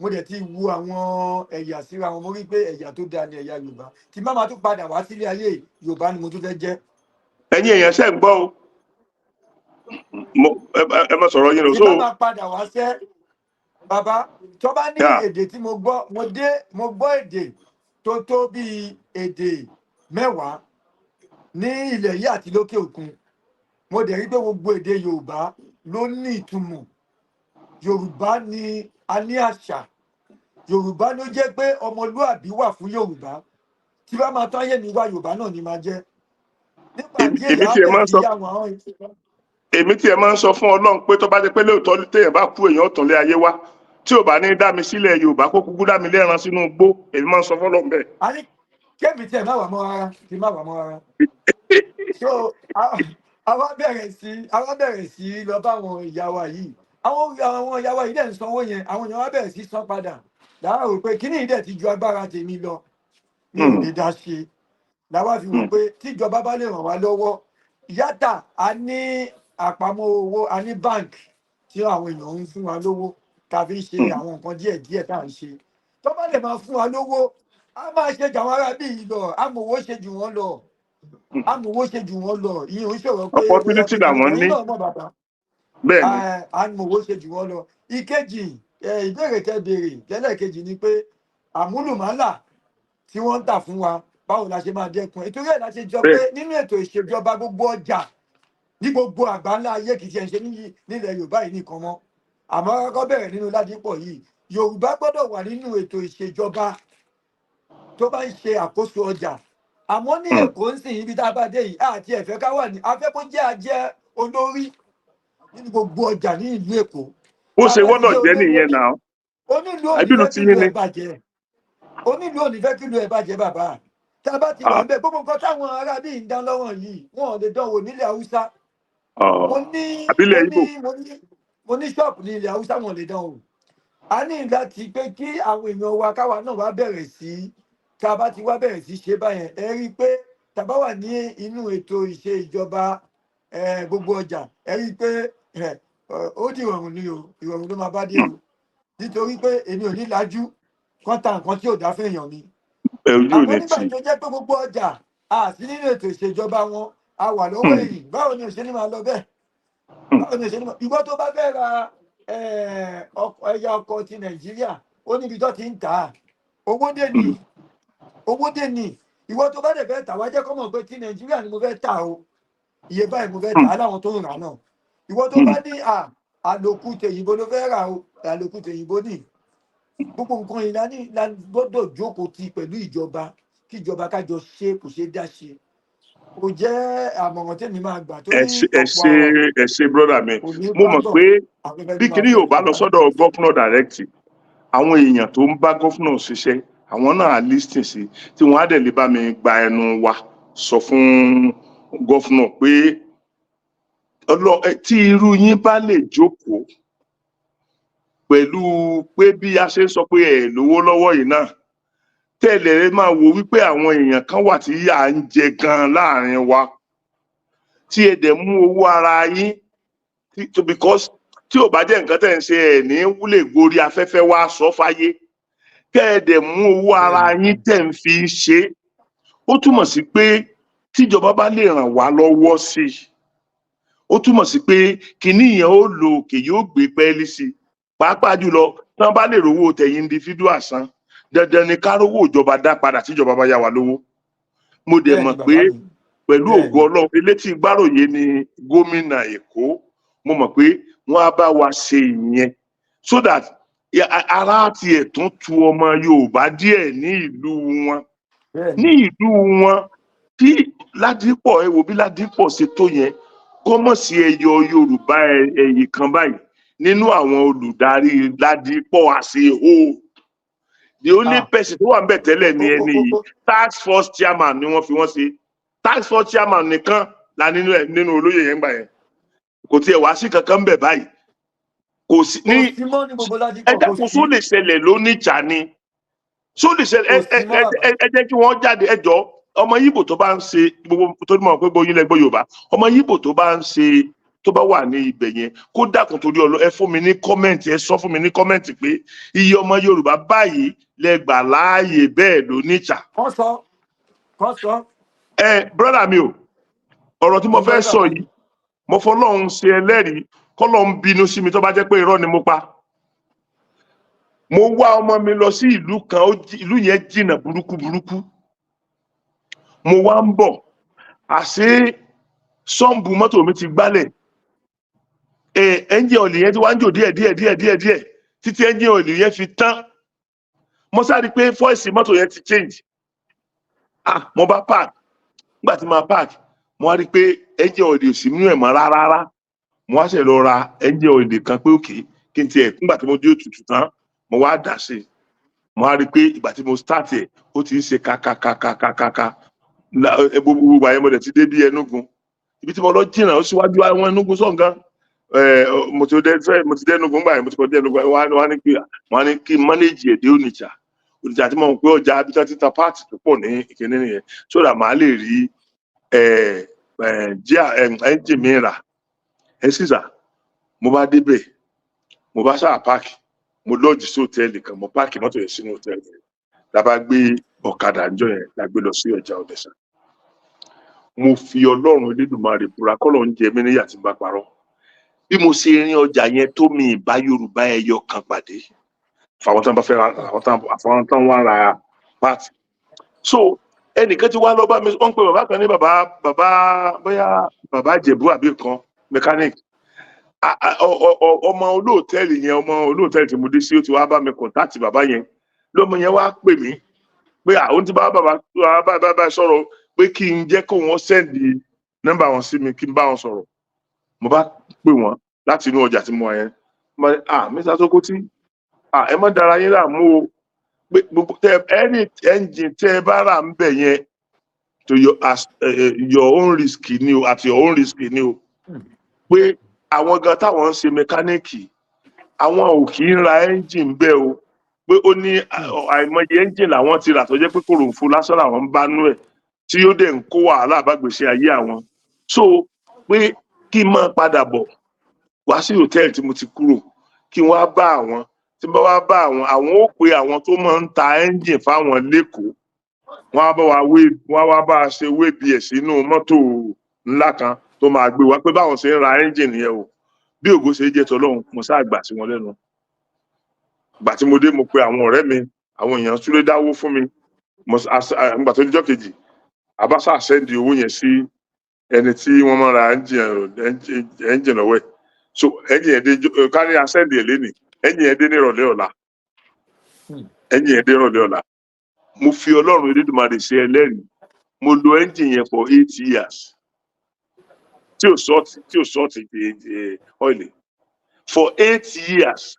mo dẹ̀ ti wo àwọn ẹ̀yà síra wọn, mo rí pé ẹ̀yà tó dáa ni ẹ̀yà Yorùbá. Tí má máa tún padà wá sílé ayé, Yorùbá ni mo tún fẹ́ jẹ́. Ẹ̀yin èèyàn, ṣe ń gbọ́ o? Ẹ má sọ̀rọ̀ yín lọ. Tí So bá máa padà wá sẹ́, bàbá, tó bá ní èdè tí mo gbọ́, mo dé, mo gbọ́ èdè tó tó bíi èdè 10 ní ilẹ̀ yìí àti lókè òkun. Mo dẹ̀ rí pé gbogbo èdè Yorùbá ló ní ìtumọ̀. Yorùbá ni a ní àṣà, Yorùbá ló jẹ́ pé ọmọlúàbí wà fún Yorùbá. Tí bá máa tán ayé mi wá, Yorùbá náà ni máa jẹ́. Nípa díẹ̀ Èmi yà á tiẹ̀ máa bẹ̀rẹ̀ ń sí sọ yá àwọn àwọn Èmi tiẹ̀ máa ń sọ fún Ọlọ́run pé tó bá jẹ́ pé lóòótọ́ téèyàn bá kú, èèyàn ó tún lé ayé wá, tí ò bá ní dá mi sílẹ̀ Yorùbá, kó kúkú dá mi lẹ́ran sínú igbó. Èmi máa ń sọ fọ́lọ́run bẹ́ẹ̀. A ní kémi tiẹ̀ má wà mọ́ rárá, kí má wà mọ́ rárá. So àwa bẹ̀rẹ̀ sí lọ bá àwọn ìyá wa yìí. Àwọn ìyá wa yìí dẹ̀ ń sanwó yẹn, àwọn èèyàn wa bẹ̀rẹ̀ sí san padà. Làwa rò pé kíní yìí dẹ̀ ti ju agbára tèmi lọ, mi ò lè dá ṣe. Làwa fi wò pé tíjọba bá lè ràn wá lọ́wọ́, yàtà a ní àpamọ́ owó, a ní bank tí àwọn èèyàn ń fún wa lówó tá a fi ń ṣe àwọn nǹkan díẹ̀ díẹ̀ tá à ń ṣe. Tó bá lè máa fún wa lówó, a máa ṣe jù àwọn ará bíi yìí lọ, a mọ̀ owó ṣe jù wọ́n lọ, a mọ̀ owó ṣe jù wọ́n lọ. Ìyẹn ò ń ṣòro pé bóyá Opportunity pé làwọn ẹ̀yin ní. náà mọ̀, bàbá. Bẹ́ẹ̀ ni. A mọ̀ owó ṣe jù wọ́n lọ. Ìkejì, ìbéèrè tẹ́ béèrè lẹ́lẹ́kejì ni pé àmúlùmálà tí wọ́n ń tà fún wa, báwo la ṣe máa dẹ́kun ẹ̀? Ìtorí ẹ̀ la ṣe jọ pé nínú ètò ìṣèjọba gbogbo ọjà ní gbogbo àgbáńlá ayé, kì í ṣe ń ṣe nílẹ̀ Yorùbá yìí nìkan mọ́, àmọ́ kọ́kọ́ bẹ̀rẹ̀ nínú Ládìpọ̀ yìí, Yorùbá gbọ́dọ̀ wà nínú ètò ìṣèjọba tó bá ń ṣe àkóso ọjà. Àmọ́ ní Èkó ń sìn, ibi tá a bá dé yìí, àti ẹ̀fẹ́ ká wà ní afẹ́ kó jẹ́ ajẹ́ olórí nínú gbogbo ọjà ní ìlú Èkó. Bó Tá a ṣe bá ti wọ́dọ̀ jẹ́ jẹ́ olórí, nìyẹn náà. Onílù ò ní Àbílù fẹ́ tí kí ìlú yín ni. ẹ̀ bàjẹ́, onílù ò ní fẹ́ kí ìlú ẹ̀ bàjẹ́. Bàbá, tá a bá ti wà ń bẹ̀, gbogbo nǹkan táwọn ará bíi ń dán lọ́wọ́ yìí, wọn ò lè dánwò nílẹ̀ Haúsá. Mo ní Àbílẹ̀ mo Ìgbò. ní mo ní ṣọ́ọ̀bù ní ilẹ̀ Haúsá, wọn ò lè dánwò. A ní láti pé kí àwọn èèyàn wa, káwa náà wá bẹ̀rẹ̀ sí, tá a bá ti wá bẹ̀rẹ̀ sí ṣe báyẹn, ẹ rí i pé tá a bá wà ní inú ètò ìṣe ìjọba gbogbo ọjà, ẹ rí i pé ó di ìrọ̀rùn ni o, ìrọ̀rùn ló máa bá dé o, nítorí pé èmi ò ní lajú kán ta nǹkan tí ò dá fún èèyàn mi. Ẹ ojú ò Àmọ́ ní nígbà tì. tó jẹ́ pé gbogbo ọjà, a sí nínú ètò ìṣèjọba wọn, a wà lọ́wọ́ ẹ̀yìn, báwo ni òṣèlú máa lọ bẹ́ẹ̀? Báwo ni òṣèlú máa, ìwọ tó bá fẹ́ ra ẹ̀yà ọkọ̀ ti Nàìjíríà, ó níbi tó ti ń tà á, owó dé ní, owó dé ní. Ìwọ tó bá dẹ̀ fẹ́ tà, wá jẹ́ kó mọ̀ pé ti Nàìjíríà ni mo fẹ́ tà o, iye báyìí mo fẹ́ tà á láwọn tó ń rà náà. Ìwọ tó bá ní àlòkù tèyìnbó ló fẹ́ rà o, àlòkù tèyìnbó ní. Gbogbo nǹkan yìí la ní la gbọ́dọ̀ jókòó ti pẹ̀lú ìjọba, kí ìjọba kájọ ṣe, kò ṣeé dá ṣe. Kò jẹ́ àmọ̀ràn tèmi máa gbà Ẹ torí ṣe, ẹ ọ̀pọ̀ ṣe, àwọn ẹ ṣe, brother mi. kò ní Mo bá mọ̀ bọ̀ pé afẹ́fẹ́ bí tó máa kinní fẹ́ yóò bá lọ bàbá. sọ́dọ̀ governor direct, àwọn èèyàn tó ń bá governor ṣiṣẹ́, àwọn náà á listen sí, tí wọ́n á dẹ̀ lè bá mi gba ẹnu wa sọ fún governor pé tí irú yín bá lè jókòó pẹ̀lú pé bí a ṣe ń sọ pé ẹ lówó lọ́wọ́ yìí náà tẹ́lẹ̀, máa wò wípé àwọn èèyàn kan wà tí yà ń jẹ gan láàrin wa, tí ẹ dẹ̀ mú owó ara yín because tí ò bá jẹ́ nǹkan tẹ̀ ń ṣe, ẹ̀ ní wúlè gorí afẹ́fẹ́ wá sọ fáyé. Kẹ́ ẹ dẹ̀ mú owó ara yín tẹ̀ ń fi ṣe é, ó túmọ̀ sí pé tíjọba bá lè ràn wá lọ́wọ́ sí i, ó túmọ̀ sí pé kinní yẹn ó lo òkè, yóò gbé pẹ́ẹ́lí sí i. Pàápàá jùlọ tí wọ́n bá lè rówó tẹ̀yìn individual san, dandan ni ká rówó ìjọba dá padà tíjọba bá yá wa lówó. Mo dẹ̀ Bẹ́ẹ̀ mọ̀ ni pé bàbá mi. pẹ̀lú Bẹ́ẹ̀ ògo ni. Ọlọ́run, elétí gbáròyé ni gómìnà Èkó, mo mọ̀ pé wọ́n á bá wa ṣe ìyẹn so that ara tiẹ̀ tún tu ọmọ Yorùbá díẹ̀ ní ìlú wọn. Bẹ́ẹ̀ Ní ni. ìlú wọn tí Ládìpọ̀, ẹ wò bí Ládìpọ̀ ṣe tó yẹn, kó mọ̀ sí ẹyọ Yorùbá ẹ̀yìn kan báyìí nínú àwọn olùdarí Ládìpọ̀ as a whole. The only person tó wà níbẹ̀ tẹ́lẹ̀ ni ẹni yìí, task force chairman ni wọ́n fi wọ́n ṣe. Task force chairman nìkan la nínú ẹ̀, nínú olóyè yẹn gbà yẹn. Kò tiẹ̀ wá sí kankan bẹ̀ báyìí, kò sí Kò ní sí mọ́ ní gbogbo ẹ Ládìpọ̀, kò dákun, sí. Só lè ṣẹlẹ̀ lóníjà ni? Só lè ṣẹlẹ̀? Kò Ẹ sí ẹ mọ́, ẹ bàbá. Ẹ jẹ́ kí wọ́n jáde. Ẹ jọ, ọmọ Yíbò tó bá ń ṣe gbogbo tó mọ̀ pé gbogbo yín lẹ gbọ́ Yorùbá, ọmọ Yíbò tó bá ń ṣe, tó bá wà ní ibẹ̀ yẹn, kó dákun torí ọlọ, ẹ fún mi ní comment, ẹ sọ fún mi ní comment pé iye ọmọ Yorùbá báyìí lẹ gbà láàyè bẹ́ẹ̀ lóníjà. Kọ́ sọ, kọ́ sọ. Ẹ brother mi o, ọ̀rọ̀ tí mo Mo fẹ́ gbọ́ sọ bàbá yìí, mi. Mo fọlọ́run ṣe ẹlẹ́rìí, kọ́lọ́run bínú sí mi tó bá jẹ́ pé irọ́ ni mo pa. Mo wá ọmọ mi lọ sí ìlú kan, ìlú yẹn jìnnà burúkú burúkú. Mo wá ń bọ̀, àṣé sump mọ́tò mi ti gbálẹ̀. Ẹ engine oil yẹn ti wá ń jò díẹ̀ díẹ̀ díẹ̀ díẹ̀ díẹ̀ títí engine oil yẹn fi tán. Mo sáré pé voice mọ́tò yẹn ti change. Ah, mo bá park. Nígbà tí mo park, mo wá rí i pé engine oil ò sí nínú ẹ̀ mọ́ rárá rárá. Mo wá ṣe lọ ra engine oil kan pé òkè kí n tiẹ̀. Nígbà tí mo dé òtútù tán, mo wá dà sí i. Mo wá rí i pé ìgbà tí mo start ẹ̀, ó ti ń ṣe kakakakakaka. Gbogbo gbogbo àyẹ̀mọ̀ mo dẹ̀ ti dé bí Enugu, ibi tí mo lọ jìnnà, ó síwájú àwọn Enugu sọ̀ǹgàn. Mo ti dé fẹ́, mo ti dé Enugu ńgbà yẹn, mo ti kọjá Enugu. Wọ́n á ní kí n manage ẹ̀ dé Onitsha. Onitsha tí mo mọ̀ pé ọjà abita títa part tó pọ̀ ní ìkíní nìyẹn, so that màá lè rí ẹ ẹ jíà ẹ engine mi rà. Ẹ sísà, mo bá débẹ̀, mo bá sáà park, mo lodge sí hòtẹ́ẹ̀lì kan, mo park mọ́tò yẹn sínú hòtẹ́ẹ̀lì yẹn. La bá gbé ọ̀kadà ńjọ́ yẹn, la gbé lọ sí ọjà Onitsha. Mo fi Ọlọ́run Elédùmarè búra, kọ́lọ̀ ń jẹ mí níyà tí n bá parọ́, bí mo ṣe rin ọjà yẹn tó, mi ìbá Yorùbá ẹyọ kan pàdé fáwọn tán bá fẹ́ ra, àwọn tán wá ra part. So ẹnìkan ti wá lọ bá mi, wọ́n ń pe bàbá kan ní bàbá bóyá bàbá Ìjẹ̀bú àbí kan mechanic. Ọmọ olóòtẹ́ẹ̀lì yẹn, ọmọ olóòtẹ́ẹ̀lì tí mo dé sí, ó ti wá bá mi contact bàbá yẹn. Lọ́mọ yẹn wá pè mí pé àwọn tí bá bàbá bá bá bá sọ̀rọ̀ pé kí n jẹ́ kó wọ́n send nọ́mbà wọn sí mi, kí n bá wọn sọ̀rọ̀. Mo bá pè wọ́n láti inú ọjà tí mo wà yẹn. Mo bá ní, "Ah, Mr. Sokoti, ah, ẹ má dara yín láàmú o, pé gbogbo tẹ any engine tẹ ẹ bá rà ń bẹ̀ yẹn, to your as your own risk ni o, at your own risk ni o, pé àwọn gan táwọn ń ṣe mechanic, àwọn ò kì í ra engine bẹ́ẹ̀ o, pé ó ní àìmọye engine làwọn ti rà tó jẹ́ pé kòròfo lásán làwọn ń bá nú ẹ̀, tí ó dẹ̀ ń kó wàhálà bá gbèsè ayé àwọn, so pé kí n máa padà bọ̀ wá sí hòtẹ́ẹ̀lì tí mo ti kúrò, kí wọ́n á bá àwọn, tí n bá wá bá àwọn, àwọn ó pe àwọn tó máa ń ta engine fáwọn lẹ́kọ̀ọ́, wọ́n á bá wa wé, wọ́n á wá bá a ṣe wé bí ẹ̀ sínú mọ́tò ńlá kan tó máa gbé wá, pé báwọn ṣe ń ra engine yẹn o." Bí ògo ṣe jẹ́ tọlọ́run, mo sáà gbà sí wọn lẹ́nu. Gbà tí mo dé, mo pe àwọn ọ̀rẹ́ mi, àwọn èèyàn súré dáwó fún mi. Mo nígbà tó dijọ́ kejì, abáṣà send owó yẹn sí ẹni tí wọ́n máa ra engine lọ́wọ́ ẹ̀. So engine yẹn dé kárí, a send ẹ̀ lénìí, engine yẹn dé ní ìrọ̀lẹ́ ọ̀la. Engine yẹn dé ìrọ̀lẹ́ ọ̀la. Mo fi Ọlọ́run Elédùmarè ṣe ẹlẹ́rìí. Mo lo engine yẹn for 8 years tí ò short the oil for 8 years,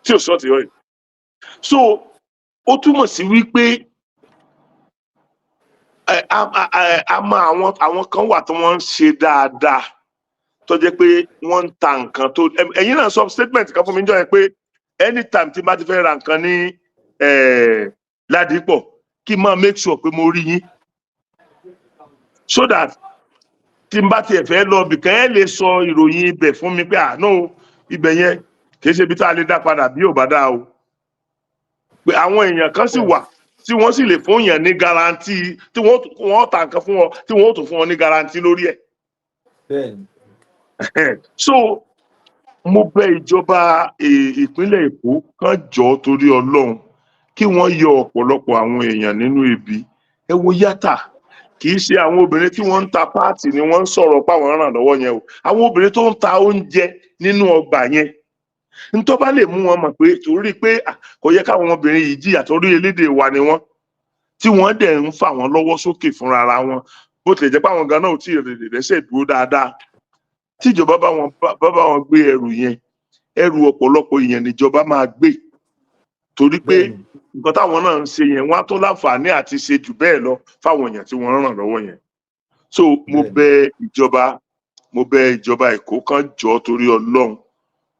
tí ò short oil. So ó túmọ̀ sí wípé a mọ àwọn kan wà tí wọ́n ń ṣe dáadáa, tó jẹ́ pé wọ́n ń ta nǹkan tó ẹ̀yin náà sọ statement kan fún mi jọ yẹn pé anytime tí n bá ti fẹ́ ra nǹkan ní Ládìpọ̀, kí n máa make sure pé mo rí yín, so that tí n bá tiẹ̀ fẹ́ lọ bìkan, ẹ lè sọ ìròyìn ibẹ̀ fún mi pé, "Ah no, ibẹ̀ yẹn kì í ṣe ibi tá a lè dá padà bí ò bá dáa o," pé àwọn èèyàn kan sì wà tí wọ́n sì lè fún yàn ní guarantee, tí wọ́n ta nǹkan fún wọn, tí wọ́n ó tún fún wọn ní guarantee lórí ẹ̀. So mo bẹ̀ ìjọba ìpínlẹ̀ Èkó kán jọ̀ọ́, torí Ọlọ́run, kí wọ́n yọ ọ̀pọ̀lọpọ̀ àwọn èèyàn nínú ibi. Ẹ wo yàtà, kì í ṣe àwọn obìnrin tí wọ́n ń ta parts ni wọ́n ń sọ̀rọ̀ páwọn ràn lọ́wọ́ yẹn o. Àwọn obìnrin tó ń ta oúnjẹ nínú ọgbà yẹn, ntọ́ bá lè mú wọn mọ̀ pé torí pé kò yẹ káwọn obìnrin yìí jìyà, torí elédè wa ni wọ́n, tí wọ́n dẹ̀ ń fà wọ́n lọ́wọ́ sókè fúnra ara wọn, bó tilẹ̀ jẹ́ pé àwọn gan náà ò tí ì rèé rẹ́sẹ̀ dúró dáadáa. Tíjọba bá wọn gbé ẹrù yẹn, ẹrù ọ̀pọ̀lọpọ̀ èèyàn níjọba máa gbé, torí pé nǹkan táwọn náà ń ṣe yẹn, wọ́n á tó láǹfààní àti ṣe jù bẹ́ẹ̀ lọ fáwọn èèyàn tí wọ́n ń ràn lọ́wọ́ yẹn. So mo bẹ̀ ìjọba, mo bẹ̀ ìjọba Èkó kan jọ̀ọ́, torí Ọlọ́run.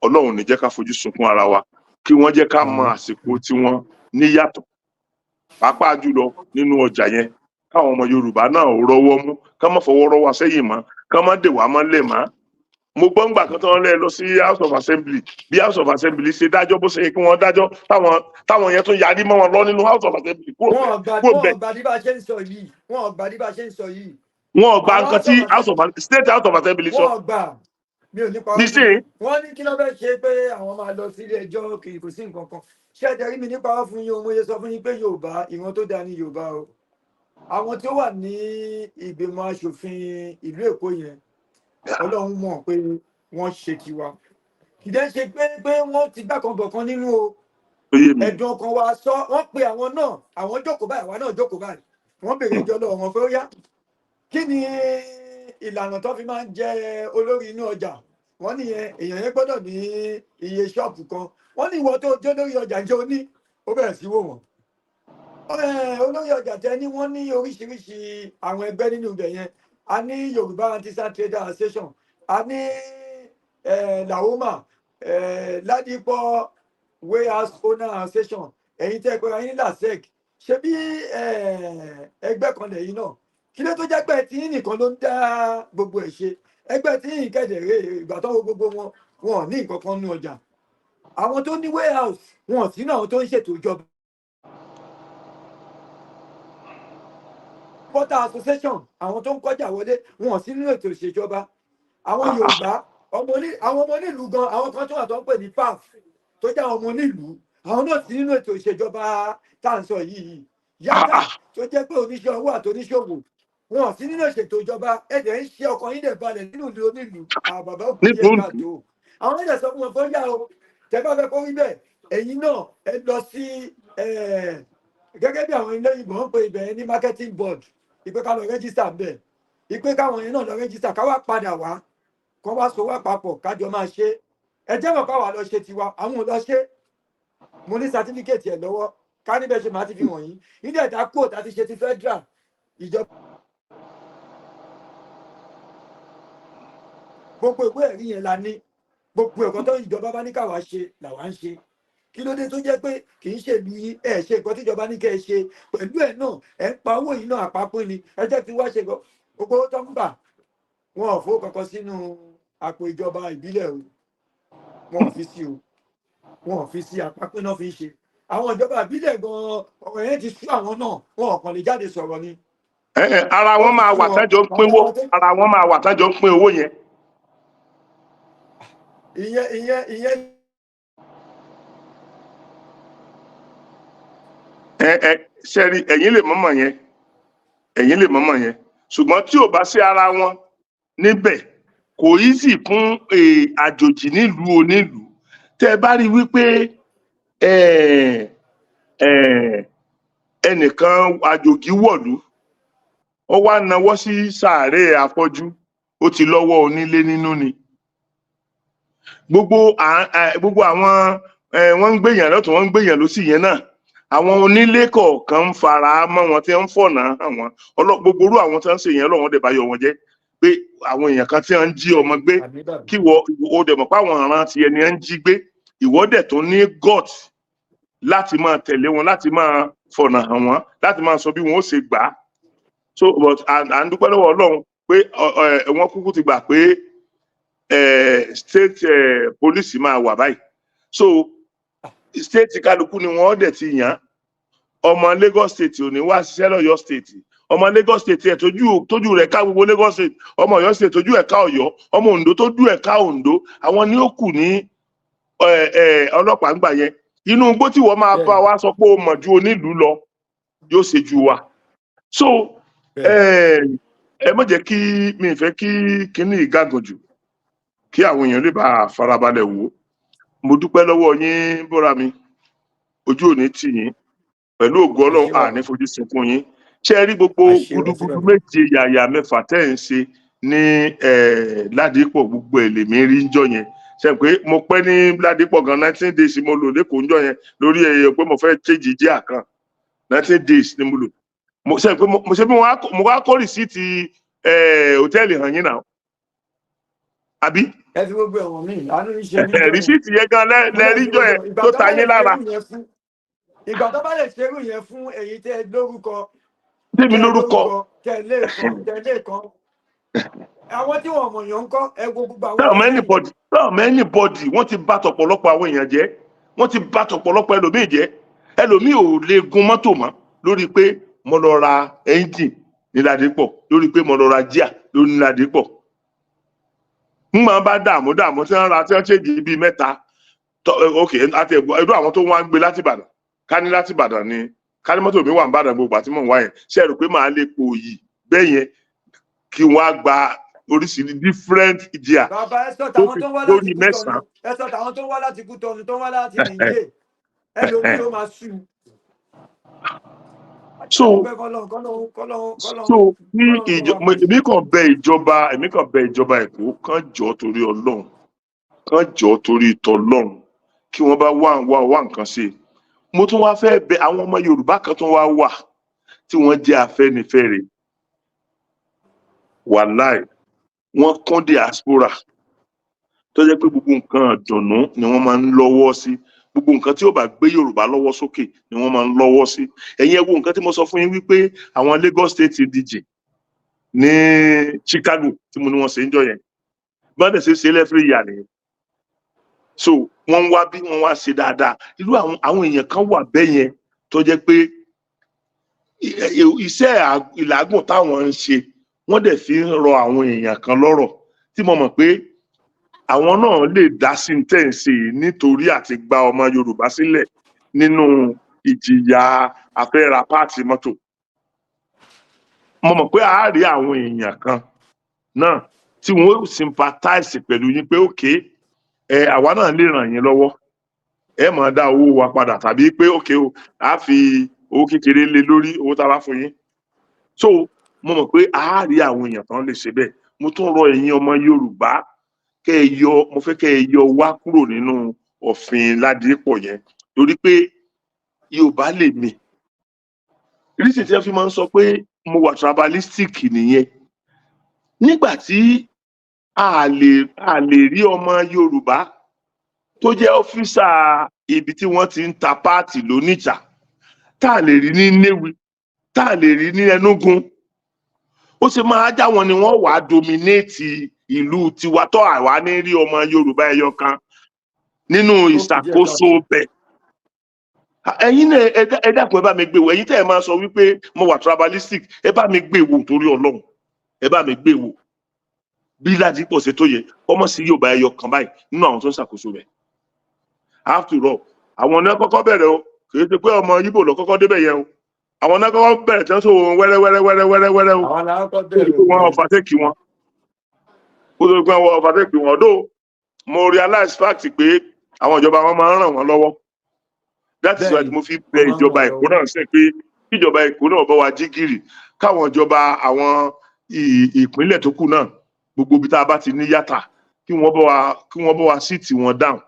Ọlọ́run ní jẹ́ ká fojú sunkún ara wa. Kí wọ́n jẹ́ ká mọ àsìkò tí wọ́n níyàtọ̀, pàápàá jùlọ nínú ọjà yẹn, káwọn ọmọ Yorùbá náà ò rọ́wọ́ mú, ká má fọwọ́ rọ́wọ́ sẹ́yìn mọ́, ká má dè wá mọ́lẹ̀ mọ́. Mo gbọ́ ńgbà kan tó ń lẹ́ lọ sí House of Assembly, bí House of Assembly ṣe dájọ́ bó ṣe yẹ kí wọ́n dájọ́, táwọn yẹn tún yarí mọ́ wọn lọ nínú House of Assembly kúrò Wọn bẹ́ẹ̀ ò gbà. Kúrò Wọn bẹ́ẹ̀. ò gbà bí bá ṣe ń sọ yìí, wọn ò gbà bí bá ṣe ń sọ yìí. Wọn ò gba Àwọn nǹkan tí House of House of State House of Assembly sọ. Wọn ò gbà, mi ò ní pa. Nísìnyí. Wọn ní kí ló fẹ́ ṣe, pé àwọn máa lọ sílé ẹjọ́, kì í kò sí nǹkan kan. Ṣé ẹ tẹ̀rí mi nípa wá fún yín o? Mo yẹ sọ fún yín pé Yorùbá, ìran tó dáa ní Yorùbá o. Àwọn tí ó wà ní ìgbìmọ̀ asòfin ìlú Èkó yẹn, Ọlọ́run mọ̀ pé wọ́n ṣe tiwa. Kì í dẹ́ ṣe pé wọ́n ti gbà kan bọ̀ kan nínú o. Ó yé mi. Ẹ̀dùn ọkàn wa sọ, wọ́n pe àwọn náà, àwọn jókòó báyìí, àwa náà jókòó báyìí. Wọ́n béèrè ìjọ lọ́wọ́ wọn pé ó yá, kí ni ìlànà tó fi máa ń jẹ olórí inú ọjà? Wọ́n nìyẹn, èèyàn yẹn gbọ́dọ̀ ní iye ṣọ́ọ̀bù kan. Wọ́n ní ìwọ tó jẹ́ olórí ọjà ń jẹ́ oní ó bẹ̀rẹ̀ sí wò wọ́n. Olórí ọjà tẹ ní, wọ́n ní oríṣiríṣi àwọn ẹgbẹ́ nínú ibẹ̀ yẹn. A ní Yorùbá Artisan Trader Association, a ní LAWOMA, Ládìpọ̀ Warehouse Owner Association, ẹ̀yin tẹ́ ẹ pé ayé ní LASIEC, ṣé bí ẹgbẹ́ kan lẹ́yìn náà? Kí ló tó jẹ́ pé tí yín nìkan ló ń dá gbogbo ẹ̀ ṣe? Ẹgbẹ́ tí yín kẹ̀dẹ̀rẹ́, ìgbà tó wo gbogbo wọn, wọn ò ní nǹkan kan nú ọjà. Àwọn tó ní warehouse, wọn ò sínú àwọn tó ń ṣètò ìjọba. Importer Association, àwọn tó ń kọjá wọlé, wọn ò sí nínú ètò ìṣèjọba. Àwọn Yorùbá ọmọ ní, àwọn ọmọ onílùú gan, àwọn kan tó wà tó ń pè ní PAF, tó jẹ́ àwọn ọmọ onílùú, àwọn náà sí nínú ètò ìṣèjọba tá à ń sọ yìí. Yàtà tó jẹ́ pé oníṣẹ́ owó àti oníṣòwò, wọn ò sí nínú ìṣètò ìjọba. Ẹ̀dẹ̀ ń ṣe, ọkàn yín dẹ̀ balẹ̀ nínú ìlú onílùú. Àwọn bàbá òkú díẹ̀ Nílùú. káàtó. Àwọn ẹ̀dẹ̀ sọ fún wọn fọ́jà o, tẹ́ bá fẹ́ kó rí bẹ́ẹ̀, ẹ̀yin náà ẹ lọ sí gẹ́gẹ́ bí àwọn ilé ìbọn ń pe ibẹ̀ yẹn ní marketing board, ìpè ká lọ register bẹ́ẹ̀, ìpè káwọn yẹn náà lọ register, ká wá padà wá, kó wá so wá papọ̀, kájọ máa ṣe. Ẹ jẹ́ mọ̀ káwa lọ ṣe tiwa, àwọn ò lọ ṣe. Mo ní certificate ẹ̀ lọ́wọ́, ká níbẹ̀ ṣe máa ti fi wọ̀nyí nílẹ̀ ẹ̀dá kúrò tá a ti ṣe ti federal ìjọba. Gbogbo ìwé ẹ̀rí yẹn la ní. Gbogbo ẹ̀kọ́ tó ìjọba bá ní káwa ṣe làwa ń ṣe. Kí ló dé tó jẹ́ pé kì í ṣe ìlú yín, ẹ̀ ṣe nǹkan tíjọba ní kẹ́ ẹ ṣe pẹ̀lú ẹ̀ náà, ẹ̀ ń pa owó yìí náà àpapọ̀ ni? Ẹ jẹ́ kí wá ṣe gbogbo owó tó ń gbà, wọn ò fowó kankan sínú àpò ìjọba ìbílẹ̀ o. Wọn ò fi sí o, wọn ò fi sí. Àpapọ̀ náà fi ń ṣe àwọn ìjọba ìbílẹ̀ gan-an. Ọ̀rọ̀ yẹn ti sú àwọn náà, wọn ò kàn lè jáde sọ̀rọ̀ ni. Ẹ, ara wọn máa wà tájọ ń pínwó, ara wọn máa wà tájọ ń pín owó yẹn. Ìyẹn. Ẹ ṣe rí, ẹ̀yin lè mọ̀mọ̀ yẹn, ẹ̀yin lè mọ̀mọ̀ yẹn, ṣùgbọ́n tí ò bá sí ara wọn níbẹ̀, kò easy fún àjòjì nílùú onílùú. Tẹ́ ẹ bá rí wípé ẹ ẹ ẹnìkan àjòjì wọ̀lú Ó wá nawọ́ sí sàárè afọ́jú, ó ti lọ́wọ́ onílé nínú ni. Gbogbo àwọn wọ́n ń gbèyàn lọ́tún, wọ́n ń gbèyàn lọ́sì yẹn náà, àwọn onílé kọ̀ọ̀kan ń fara mọ́ wọn tí ń fọ̀nà hàn wọ́n. Gbogbo irú àwọn tí wọ́n ń ṣe yẹn, lọ́wọ́n dẹ̀ bá yọ wọn jẹ́ pé àwọn èèyàn kan tí wọ́n ń jí ọmọ gbé. Àmín, bàbá. Kí wọ́n o dẹ̀ mọ̀ pé àwọn ọ̀ràn tiẹ̀ ni wọ́n ń jí gbé, ìwọ dẹ̀ tó ní gut láti máa tẹ̀lé wọn, láti máa fọ̀nà hàn wọ́n, láti máa sọ bí wọ́n ó ṣe gbà á. So but à ń dúpẹ́ lọ́wọ́ Ọlọ́run pé wọ́n kúkú ti gbà pé state police máa wà báyìí. So state kálukú ni wọ́n dẹ̀ ti yàn án. Ọmọ Lagos State ò ní wá ṣiṣẹ́ lọ́yọ́ State. Ọmọ Lagos State ẹ̀ tójú rẹ̀ ká gbogbo Lagos State, ọmọ Ọ̀yọ́ State tójú ẹ̀ ká Ọ̀yọ́, ọmọ Ondo tójú ẹ̀ ká Ondo, àwọn ni ó kù ní ẹ, ẹ, ọlọ́pàá ń gbà yẹn. Inú igbó tí wọ́n máa bá wa sọ pé ó mọ̀ ju onílùú lọ yóò ṣe ju wa. So ẹ má jẹ́ kí mi fẹ́ kí kíní ìgágùn jù, kí àwọn èèyàn lè bá a farabalẹ̀ wò ó. Mo dúpẹ́ lọ́wọ́ yín, bọ́ra mi, ojú ò ní tì yín. Pẹ̀lú ògo Ọlọ́run, Àṣẹ, bàbá. àní fojú sunkún yín. Ṣé ẹ rí gbogbo Àṣẹ, àṣẹ, gudugudu bàbá. méje yàyà mẹ́fà tẹ́ ẹ̀ ń ṣe ní Ládìpọ̀, gbogbo ẹ̀ lèmi rí ń jọ yẹn. Ṣe pé mo pẹ́ ní Ládìpọ̀ gan, 19 days mo lò lẹ́kọ̀ọ́ ń jọ yẹn lórí ẹ̀yẹ pé mo fẹ́ change jíà kan. 19 days ni mo lò. Mo ṣe pé mo ṣe bí mo wá kó receipt hòtẹ́ẹ̀lì hàn yín náà, àbí? Ẹ fi gbogbo ẹ̀wọ̀n mi, àánú yín ṣe mí jọ yẹn. Receipt yẹn gan lẹ́rí jọ yẹn Ìgbà tó tó ta bá lè yín lára. ṣerú yẹn ìgbà tó bá lè ṣerú yẹn fún èyí tẹ́ ẹ lórúkọ, Tèmi tẹ́ ẹ lórúkọ. tẹ́ ẹ lẹ́ẹ̀kan, tẹ́ ẹ lẹ́ẹ̀kan, àwọn tí wọn mọ̀ yàn ń kọ́? Ẹ wo gbogbo àwọn Táwọn èèyàn. Anybody, táwọn anybody, wọ́n ti bá tọ̀pọ̀lọpọ̀ àwọn èèyàn jẹ́, wọ́n ti bá tọ̀pọ̀lọpọ̀ ẹlòmíì jẹ́. Ẹlòmíì ò lè gun mọ́tò mọ́ lórí pé mo lọ ra ẹ́ńjìn ní Ládìpọ̀, lórí pé mo lọ ra jíà lórí ní Ládìpọ̀. Ń máa bá dààmú dààmú tí wọ́n ra, tí wọ́n change bíi mẹ́ta. Ok, àti ẹ̀gbọ́n irú àwọn tó wá ń gbé láti Ìbàdàn, ká ní láti Ìbàdàn ni, ká ní mọ́tò mi wà ń Ìbàdàn gbogbo àti mò ń wá yẹn, ṣé ẹ rò pé màá lè pò yìí bẹ́ẹ̀ yẹn kí wọ́n á gba oríṣiríṣi different gear Bàbá, ẹ sọ tó tàwọn fi tó ń wá láti lórí Kútọ̀nù. mẹ́sàn-án? Ẹ sọ tàwọn tó ń wá láti Kútọ̀nù, tó ń wá láti Nìjẹ̀, ẹlòmíì ó máa sú. So Ọpẹ́ kọ́lọ́run, kọ́lọ́run, kọ́lọ́run, kọ́lọ́run. So ní Kọ́lọ́run tó ìjọ wà pẹ̀lú. Èmi kàn bẹ ìjọba Èkó, kàn jọ torí Ọlọ́run, kàn jọ torí tọlọ́run, kí wọ́n bá wá wá wá nǹkan ṣe. Mo tún wá fẹ́ bẹ àwọn ọmọ Yorùbá kan tó wá wà tí wọ́n jẹ́ Afẹ́nifẹ́re. Wàláì, wọ́n kún diaspora tó jẹ́ pé gbogbo nǹkan àdùnnú ni wọ́n máa ń lọ́wọ́ sí, gbogbo nǹkan tí ó bá gbé Yorùbá lọ́wọ́ sókè ni wọ́n máa ń lọ́wọ́ sí. Ẹ̀yin ẹ wo nǹkan tí mo sọ fún yín wípé àwọn Lagos State DJ ní Chicago tí mo ní wọ́n ṣe ń jọ yẹn, bí wọ́n dẹ̀ ṣe ṣe every year nìyẹn. So wọ́n ń wá bí wọ́n wá ṣe dáadáa. Irú àwọn èèyàn kan wà bẹ́ẹ̀ yẹn tó jẹ́ pé iṣẹ́ ìlágùn táwọn ń ṣe, wọ́n dẹ̀ fi ń rọ àwọn èèyàn kan lọ́rọ̀, tí mo mọ̀ pé àwọn náà lè dá sí ní tẹ̀ ń ṣe yìí nítorí àti gba ọmọ Yorùbá sílẹ̀ nínú ìjìyà afẹ́ra part mọ́tò. Mo mọ̀ pé a rí àwọn èèyàn kan náà tí wọ́n sympathize pẹ̀lú yín pé ok, ẹ àwa náà lè ràn yín lọ́wọ́, ẹ máa dá owó wa padà, tàbí pé ok o, a fi owó kékeré lé lórí owó tá a bá fún yín. So mo mọ̀ pé a rí àwọn èèyàn tán lè ṣe bẹ́ẹ̀. Mo tún rọ ẹ̀yin ọmọ Yorùbá kẹ́ ẹ yọ, mo fẹ́ kẹ́ ẹ yọ wá kúrò nínú òfin Ládìpọ̀ yẹn, torí pé Yorùbá lè mi rísì tí wọ́n fi máa ń sọ pé mo wà tribalistic nìyẹn. Nígbà tí a lè rí ọmọ Yorùbá tó jẹ́ officer ibi tí wọ́n ti ń ta part lónìjà, tá a lè rí ní Nnewi, tá a lè rí ní Enugu, ó ṣe máa já wọn ni wọ́n wàá dominate ìlú tiwa tó àwa ní rí ọmọ Yorùbá ẹyọ kan nínú Ó kù díẹ̀ ìṣàkóso káàtó. bẹ̀. Ẹ̀yin náà, ẹ dákun, ẹ bá mi gbé wò. Ẹ̀yin tẹ́ ẹ máa sọ wípé mo wà tribalistic, ẹ bá mi gbé wò torí Ọlọ́run, ẹ bá mi gbé wò. Bí Ládìpọ̀ ṣe tó yẹ ọmọ sí Yorùbá ẹyọ kan báyìí nínú àwọn tó ń ṣàkóso rẹ̀. After all, àwọn náà kọ́kọ́ bẹ̀rẹ̀ o. Kì í ṣe pé ọmọ Yíbò lọ kọ́kọ́ débẹ̀ yẹn o. Àwọn náà kọ́kọ́ bẹ̀rẹ̀ tí wọ́n sọ wọn wẹ́rẹ́ wẹ́rẹ́ wẹ́rẹ́ wẹ́rẹ́ wẹ́rẹ́ o. Àwọn làwọn kọ́ Kó tó di bẹ̀rẹ̀ pé wọ́n òun. overtake wọn, kó tó di pé wọ́n overtake wọn. Though mo realize fact pé àwọn ìjọba wọn máa ń ràn wọ́n lọ́wọ́. That is why Bẹ́ẹ̀ni, mo fi bẹ wọ́n máa ń ìjọba ràn Èkó lọ́wọ́. náà sí pé kíjọba Èkó náà bá wa jí gìrì. Káwọn ìjọba àwọn ìpínlẹ̀ tó kù náà, gbogbo ibi tá a bá ti ní YATA, kí wọ́n bá wa sit wọn down,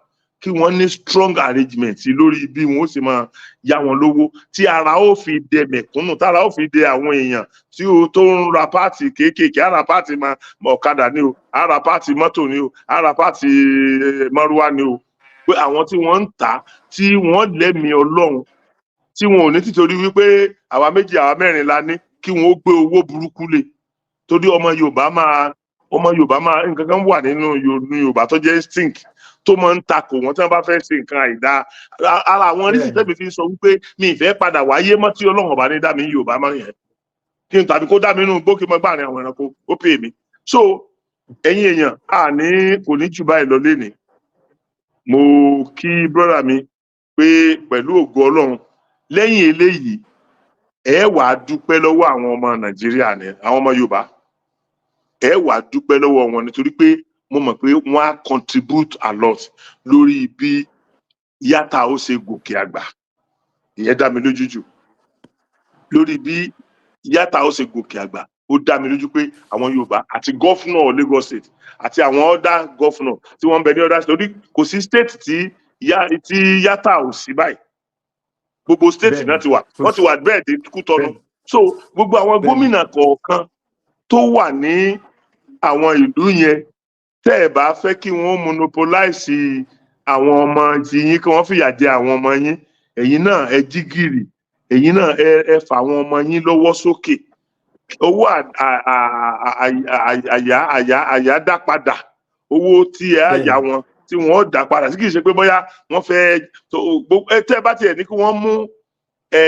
kí wọ́n ní strong arrangement lórí bí wọ́n ó sì máa yá wọn lówó, tí ara ó fi dẹ mẹ̀kúnnù, tára ó fi dẹ àwọn èèyàn tí ó tó ń ra part kéékèèké, ara part máa ọ̀kadà ni o, ara part mọ́tò ni o, ara part márúwá ni o, pé àwọn tí wọ́n ń tà, tí wọ́n lẹ́mìí Ọlọ́run, tí wọn ò ní títorí wípé àwa méjì, àwa mẹ́rin la ní, kí wọ́n ó gbé owó burúkú lé. Torí ọmọ Yorùbá máa nǹkan kan wà nínú Yorùbá tó jẹ́ instinct tó máa ń takò wọ́n tí wọ́n bá fẹ́ ṣe nǹkan àìdáa. Ara àwọn reason tẹ́mi fi ń sọ wípé mi ì fẹ́ padà wáyé mọ́, tí Ọlọ́run ọba ní dá mi Yorùbá mọ́ yẹn, kí n tàbí kó dá mi nínú igbó, kí n mọ gbà ní àwọn ẹranko, ó pè mí. So ẹ̀yin èèyàn, a ní kò ní jù báyìí lọ lénìí. Mo kí brother mi pé pẹ̀lú ògo Ọlọ́run, lẹ́yìn eléyìí, ẹ wàá dúpẹ́ lọ́wọ́ àwọn ọmọ Nàìjíríà ní àwọn ọmọ Yorùbá. Ẹ wàá dúpẹ́ lọ́wọ́ wọn, nítorí pé mo mọ̀ pé wọ́n á contribute a lot lórí bí YATA ó ṣe gòkè àgbà. Ìyẹn dá mi lójú jù. Lórí bí YATA ó ṣe gòkè àgbà, ó dá mi lójú pé àwọn Yorùbá àti governor Lagos State àti àwọn other governor tí wọ́n ń bẹ ní other state, torí kò sí state tí YATA ò sí báyìí. Gbogbo state náà ti wà, wọ́n ti wà bẹ́ẹ̀ dé Kútọ́nù. So gbogbo àwọn gómìnà kọ̀ọ̀kan tó wà ní àwọn ìlú yẹn, tẹ́ ẹ̀ bá fẹ́ kí wọ́n monopolize àwọn ọmọ tiyín, kí wọ́n fìyà jẹ àwọn ọmọ yín, ẹ̀yin náà ẹ jí gìrì, ẹ̀yin náà ẹ fà àwọn ọmọ yín lọ́wọ́ sókè. Owó àyà dá padà, owó tí ẹ á yá wọn, tí wọ́n dá padà sí, kì í ṣe pé bóyá wọ́n fẹ́ tẹ́ ẹ bá tiẹ̀ ní kí wọ́n mú ẹ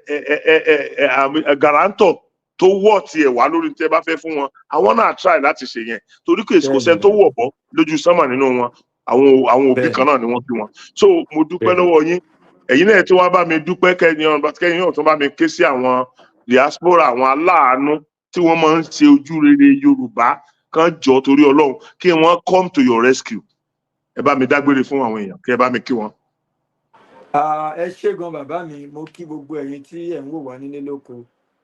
ẹ ẹ ẹ ẹ àmì guarantor tó wọ̀ tiẹ̀ wá lórí tẹ́ bá fẹ́ fún wọn, àwọn náà try láti ṣe yẹn, torí kò sẹ́ni tó wọ̀ bọ́ lójú sánmà nínú wọn. Àwọn òbí kan náà ni wọ́n bí wọn. So mo dúpẹ́ lọ́wọ́ yín. Ẹ̀yin náà tí wọ́n bá mi dúpẹ́, kẹ́yìn náà tó bá mi ké sí àwọn diaspora, àwọn aláàánú tí wọ́n máa ń ṣe ojú rere Yorùbá kan, jọ torí Ọlọ́run, kí wọ́n come to your rescue. Ẹ bá mi dágbére fún àwọn èèyàn, kí ẹ bá mi kí wọn. Ah, ẹ ṣé gan, bàbá mi. Mo kí gbogbo ẹ̀yin tí ẹ̀ ń wò wá nílé lóko,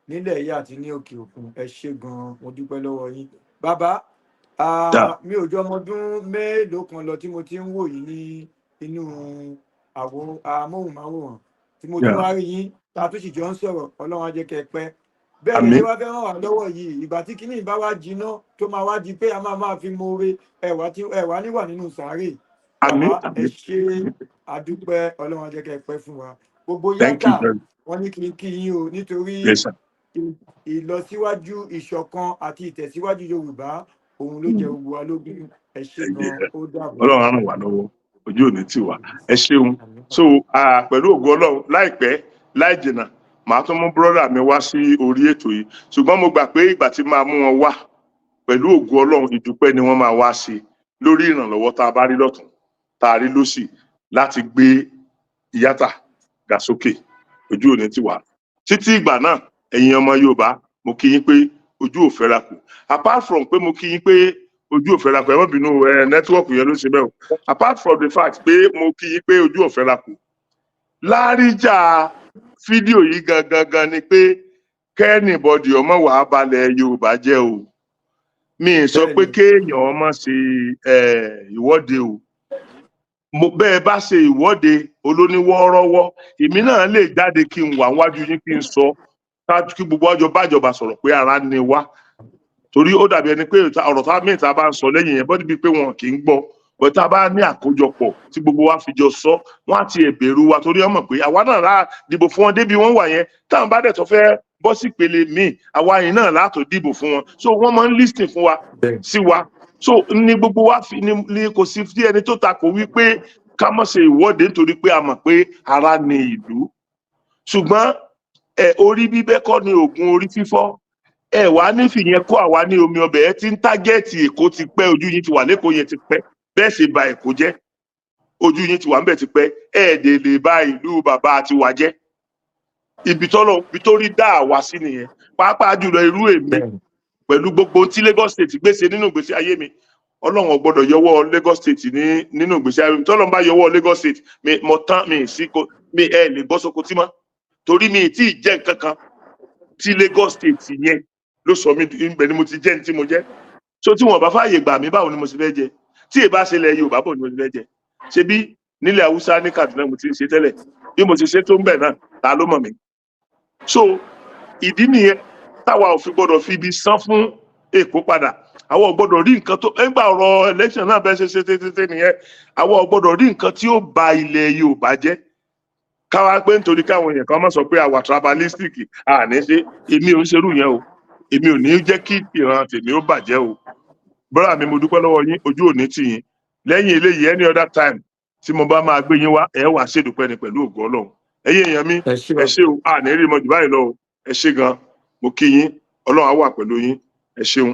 nílẹ̀ yìí àti ní òkè òkun. Ẹ ṣé gan, mo dúpẹ́ lọ́wọ́ yín, bàbá. Ah, mi ò jọ ọmọ ọdún mélòó kan lọ tí mo ti ń wò yín ní inú àwòrán amóhùnmáwòrán, tí mo tún wá rí yín tá a tún sì jọ ń sọ̀rọ̀. Ọlọ́run á jẹ́ kẹ́ ẹ pẹ́. Bẹ́ẹ̀ ni. Àmín. Ṣé wàá fẹ́ ràn wá lọ́wọ́ yìí, ìgbà tí kinní bá wá jiná, tó máa wá di pé a máa máa fi moore ẹ̀wà tí ẹ̀wà níwà nínú sàárè. Àmín. Bàbá, ẹ Àmín. ṣe, àdúpẹ́. Ọlọ́run á jẹ́ kẹ́ ẹ pẹ́ fún wa. Gbogbo Thank you YATA very much. wọn ní kí n kí yín o, nítorí Yes, sir. ìlọsíwájú, ìṣọ̀kan àti ìtẹ̀síwájú Yorùbá, òun ló jẹ gbogbo wa lógún. Ẹ ṣé gan, ó dàbọ̀. Ọlọ́run á ràn wá lọ́wọ́, ojú òní tì wá. Ẹ ṣeun. Àmín. So pẹ̀lú ògo Ọlọ́run, láìpẹ́ láì jìnnà, màá tún mú brother mi wá sí orí ètò yìí. Ṣùgbọ́n mo gbà pé ìgbà tí máa mú wọn wá, pẹ̀lú ògo Ọlọ́run, ìdúpẹ́ ni wọ́n máa wá sí lórí ìrànlọ́wọ́ tá a bá rí lọ́tún, tá a rí lósì, láti gbé YATA ga sókè. Ojú òní ti wà. Títí ìgbà náà, ẹ̀yin ọmọ Yorùbá, mo kí yín pé ojú ò fẹ́ra kù. Apart from pé mo kí yín pé ojú ò fẹ́ra kù, ẹ má bínú, ẹ network yẹn ló ṣe bẹ́ẹ̀ o. Apart from the fact pé mo kí yín pé ojú ò fẹ́ra kù, láríjà fídíò yìí gangan gan ni pé kí anybody ọmọ wàá balẹ̀ Yorùbá jẹ́ o. Mi ì sọ pé kéèyàn ọmọ ṣe ìwọ́de o. Mo bẹ́ẹ̀ bá ṣe ìwọ́de olóníwọ́ọ́rọ́wọ́, èmi náà lè jáde kí n wà wájú yín, kí n sọ kí gbogbo ọjọ́ bájọba sọ̀rọ̀ pé ara ni wá, torí ó dàbí ẹni pé ọ̀rọ̀ tá míì tá a bá ń sọ lẹ́yìn yẹn bọ́dí bíi pé wọn kì í gbọ́ bọ́. Tá a bá ní àkójọpọ̀ tí gbogbo wa fi jọ sọ, wọ́n á ti ẹ̀bẹ̀rù wa, torí wọ́n mọ̀ pé àwa náà rà dìbò fún wọn débi wọ́n wà yẹn. Táwọn bá dẹ̀ tó fẹ́ bọ́ sí ìpele míì, àwa yìí náà látò dìbò fún wọn. So wọ́n máa ń listen fún wa sí wa. So ní gbogbo wa fi ní kò sí tí ẹni tó takò wípé ká má ṣe ìwọ́de, nítorí pé a mọ̀ pé ara ni ìlú. Ṣùgbọ́n ẹ orí bíbẹ́ kọ́ ni oògùn orí fífọ́. Ẹ wàá nífìyẹn kó àwa ní omi ọbẹ̀. Ẹ ti ń target Èkó ti pẹ́, ojú yín ti wà lẹ́kọ̀ọ́ yẹn ti pẹ́. Bẹ́ẹ̀ ṣe ba Èkó jẹ́, ojú yín ti wà ńbẹ̀ ti pẹ́. Ẹ dẹ̀ lè ba ìlú bàbá tiwa jẹ́. Ibi tọ́lọ̀, ibi tó rí dá àwa sí nìyẹn, pàápàá jùlọ irú èmi pẹ̀lú gbogbo tí Lagos State gbèsè nínú ìgbésí ayé mi. Ọlọ́run ò gbọ́dọ̀ yọwọ́ Lagos State ní nínú ìgbésí ayé mi. Tọ́lọ́run bá yọwọ́ Lagos State, mi mo tán, mi sí ko mi, ẹ lè bọ́ sóko tí mọ́, torí mi ì tí ì jẹ́ nǹkan kan. Tí Lagos State yẹn ló sọ mí ibẹ̀ ni mo ti jẹ́ ní tí mo jẹ́. So tí wọn bá fààyè gbà mí, báwo ni mo ti fẹ́ jẹ? Tí èbá ṣe ilẹ̀ Yorùbá bò ni mo ti fẹ́ jẹ? Ṣebí nílẹ̀ Haúsá ní Kaduna mo ti ń ṣe tẹ́lẹ̀. Bí mo ti ṣe tó ń bẹ̀ náà, ta ló mọ̀ mí? So ìdí nìyẹn táwa ò fi gbọdọ̀ fi ibi san fún Èkó padà. Àwọn ò gbọdọ̀ rí nǹkan tó nígbà ọ̀rọ̀ election náà bẹ́ẹ̀ ṣe ṣe tètè nìyẹn. Àwọn ò gbọdọ̀ rí nǹkan tí ó ba ilẹ̀ Yorùbá jẹ́, káwa pé nítorí káwọn èèyàn kan má sọ pé àwa tribalistic àní ṣe. Èmi ò ń ṣerú yẹn o. Èmi ò ní jẹ́ kí ìran tèmi ó bàjẹ́ o. Brother mi, mo dúpẹ́ lọ́wọ́ yín, ojú òní tì yín. Lẹ́yìn eléyìí, any other time tí mo bá máa gbé yín wá, ẹ wà ṣèdúpẹ́ ni pẹ̀lú ògo Ọlọ́run. Ẹ̀yin èèyàn mi, Ẹ ṣé. Ẹ ṣé o. Àní rí mọ jù báyìí lọ o. Ẹ ṣé gan, mo kí yín. Ọlọ́run á wà pẹ̀lú yín. Ẹ ṣeun.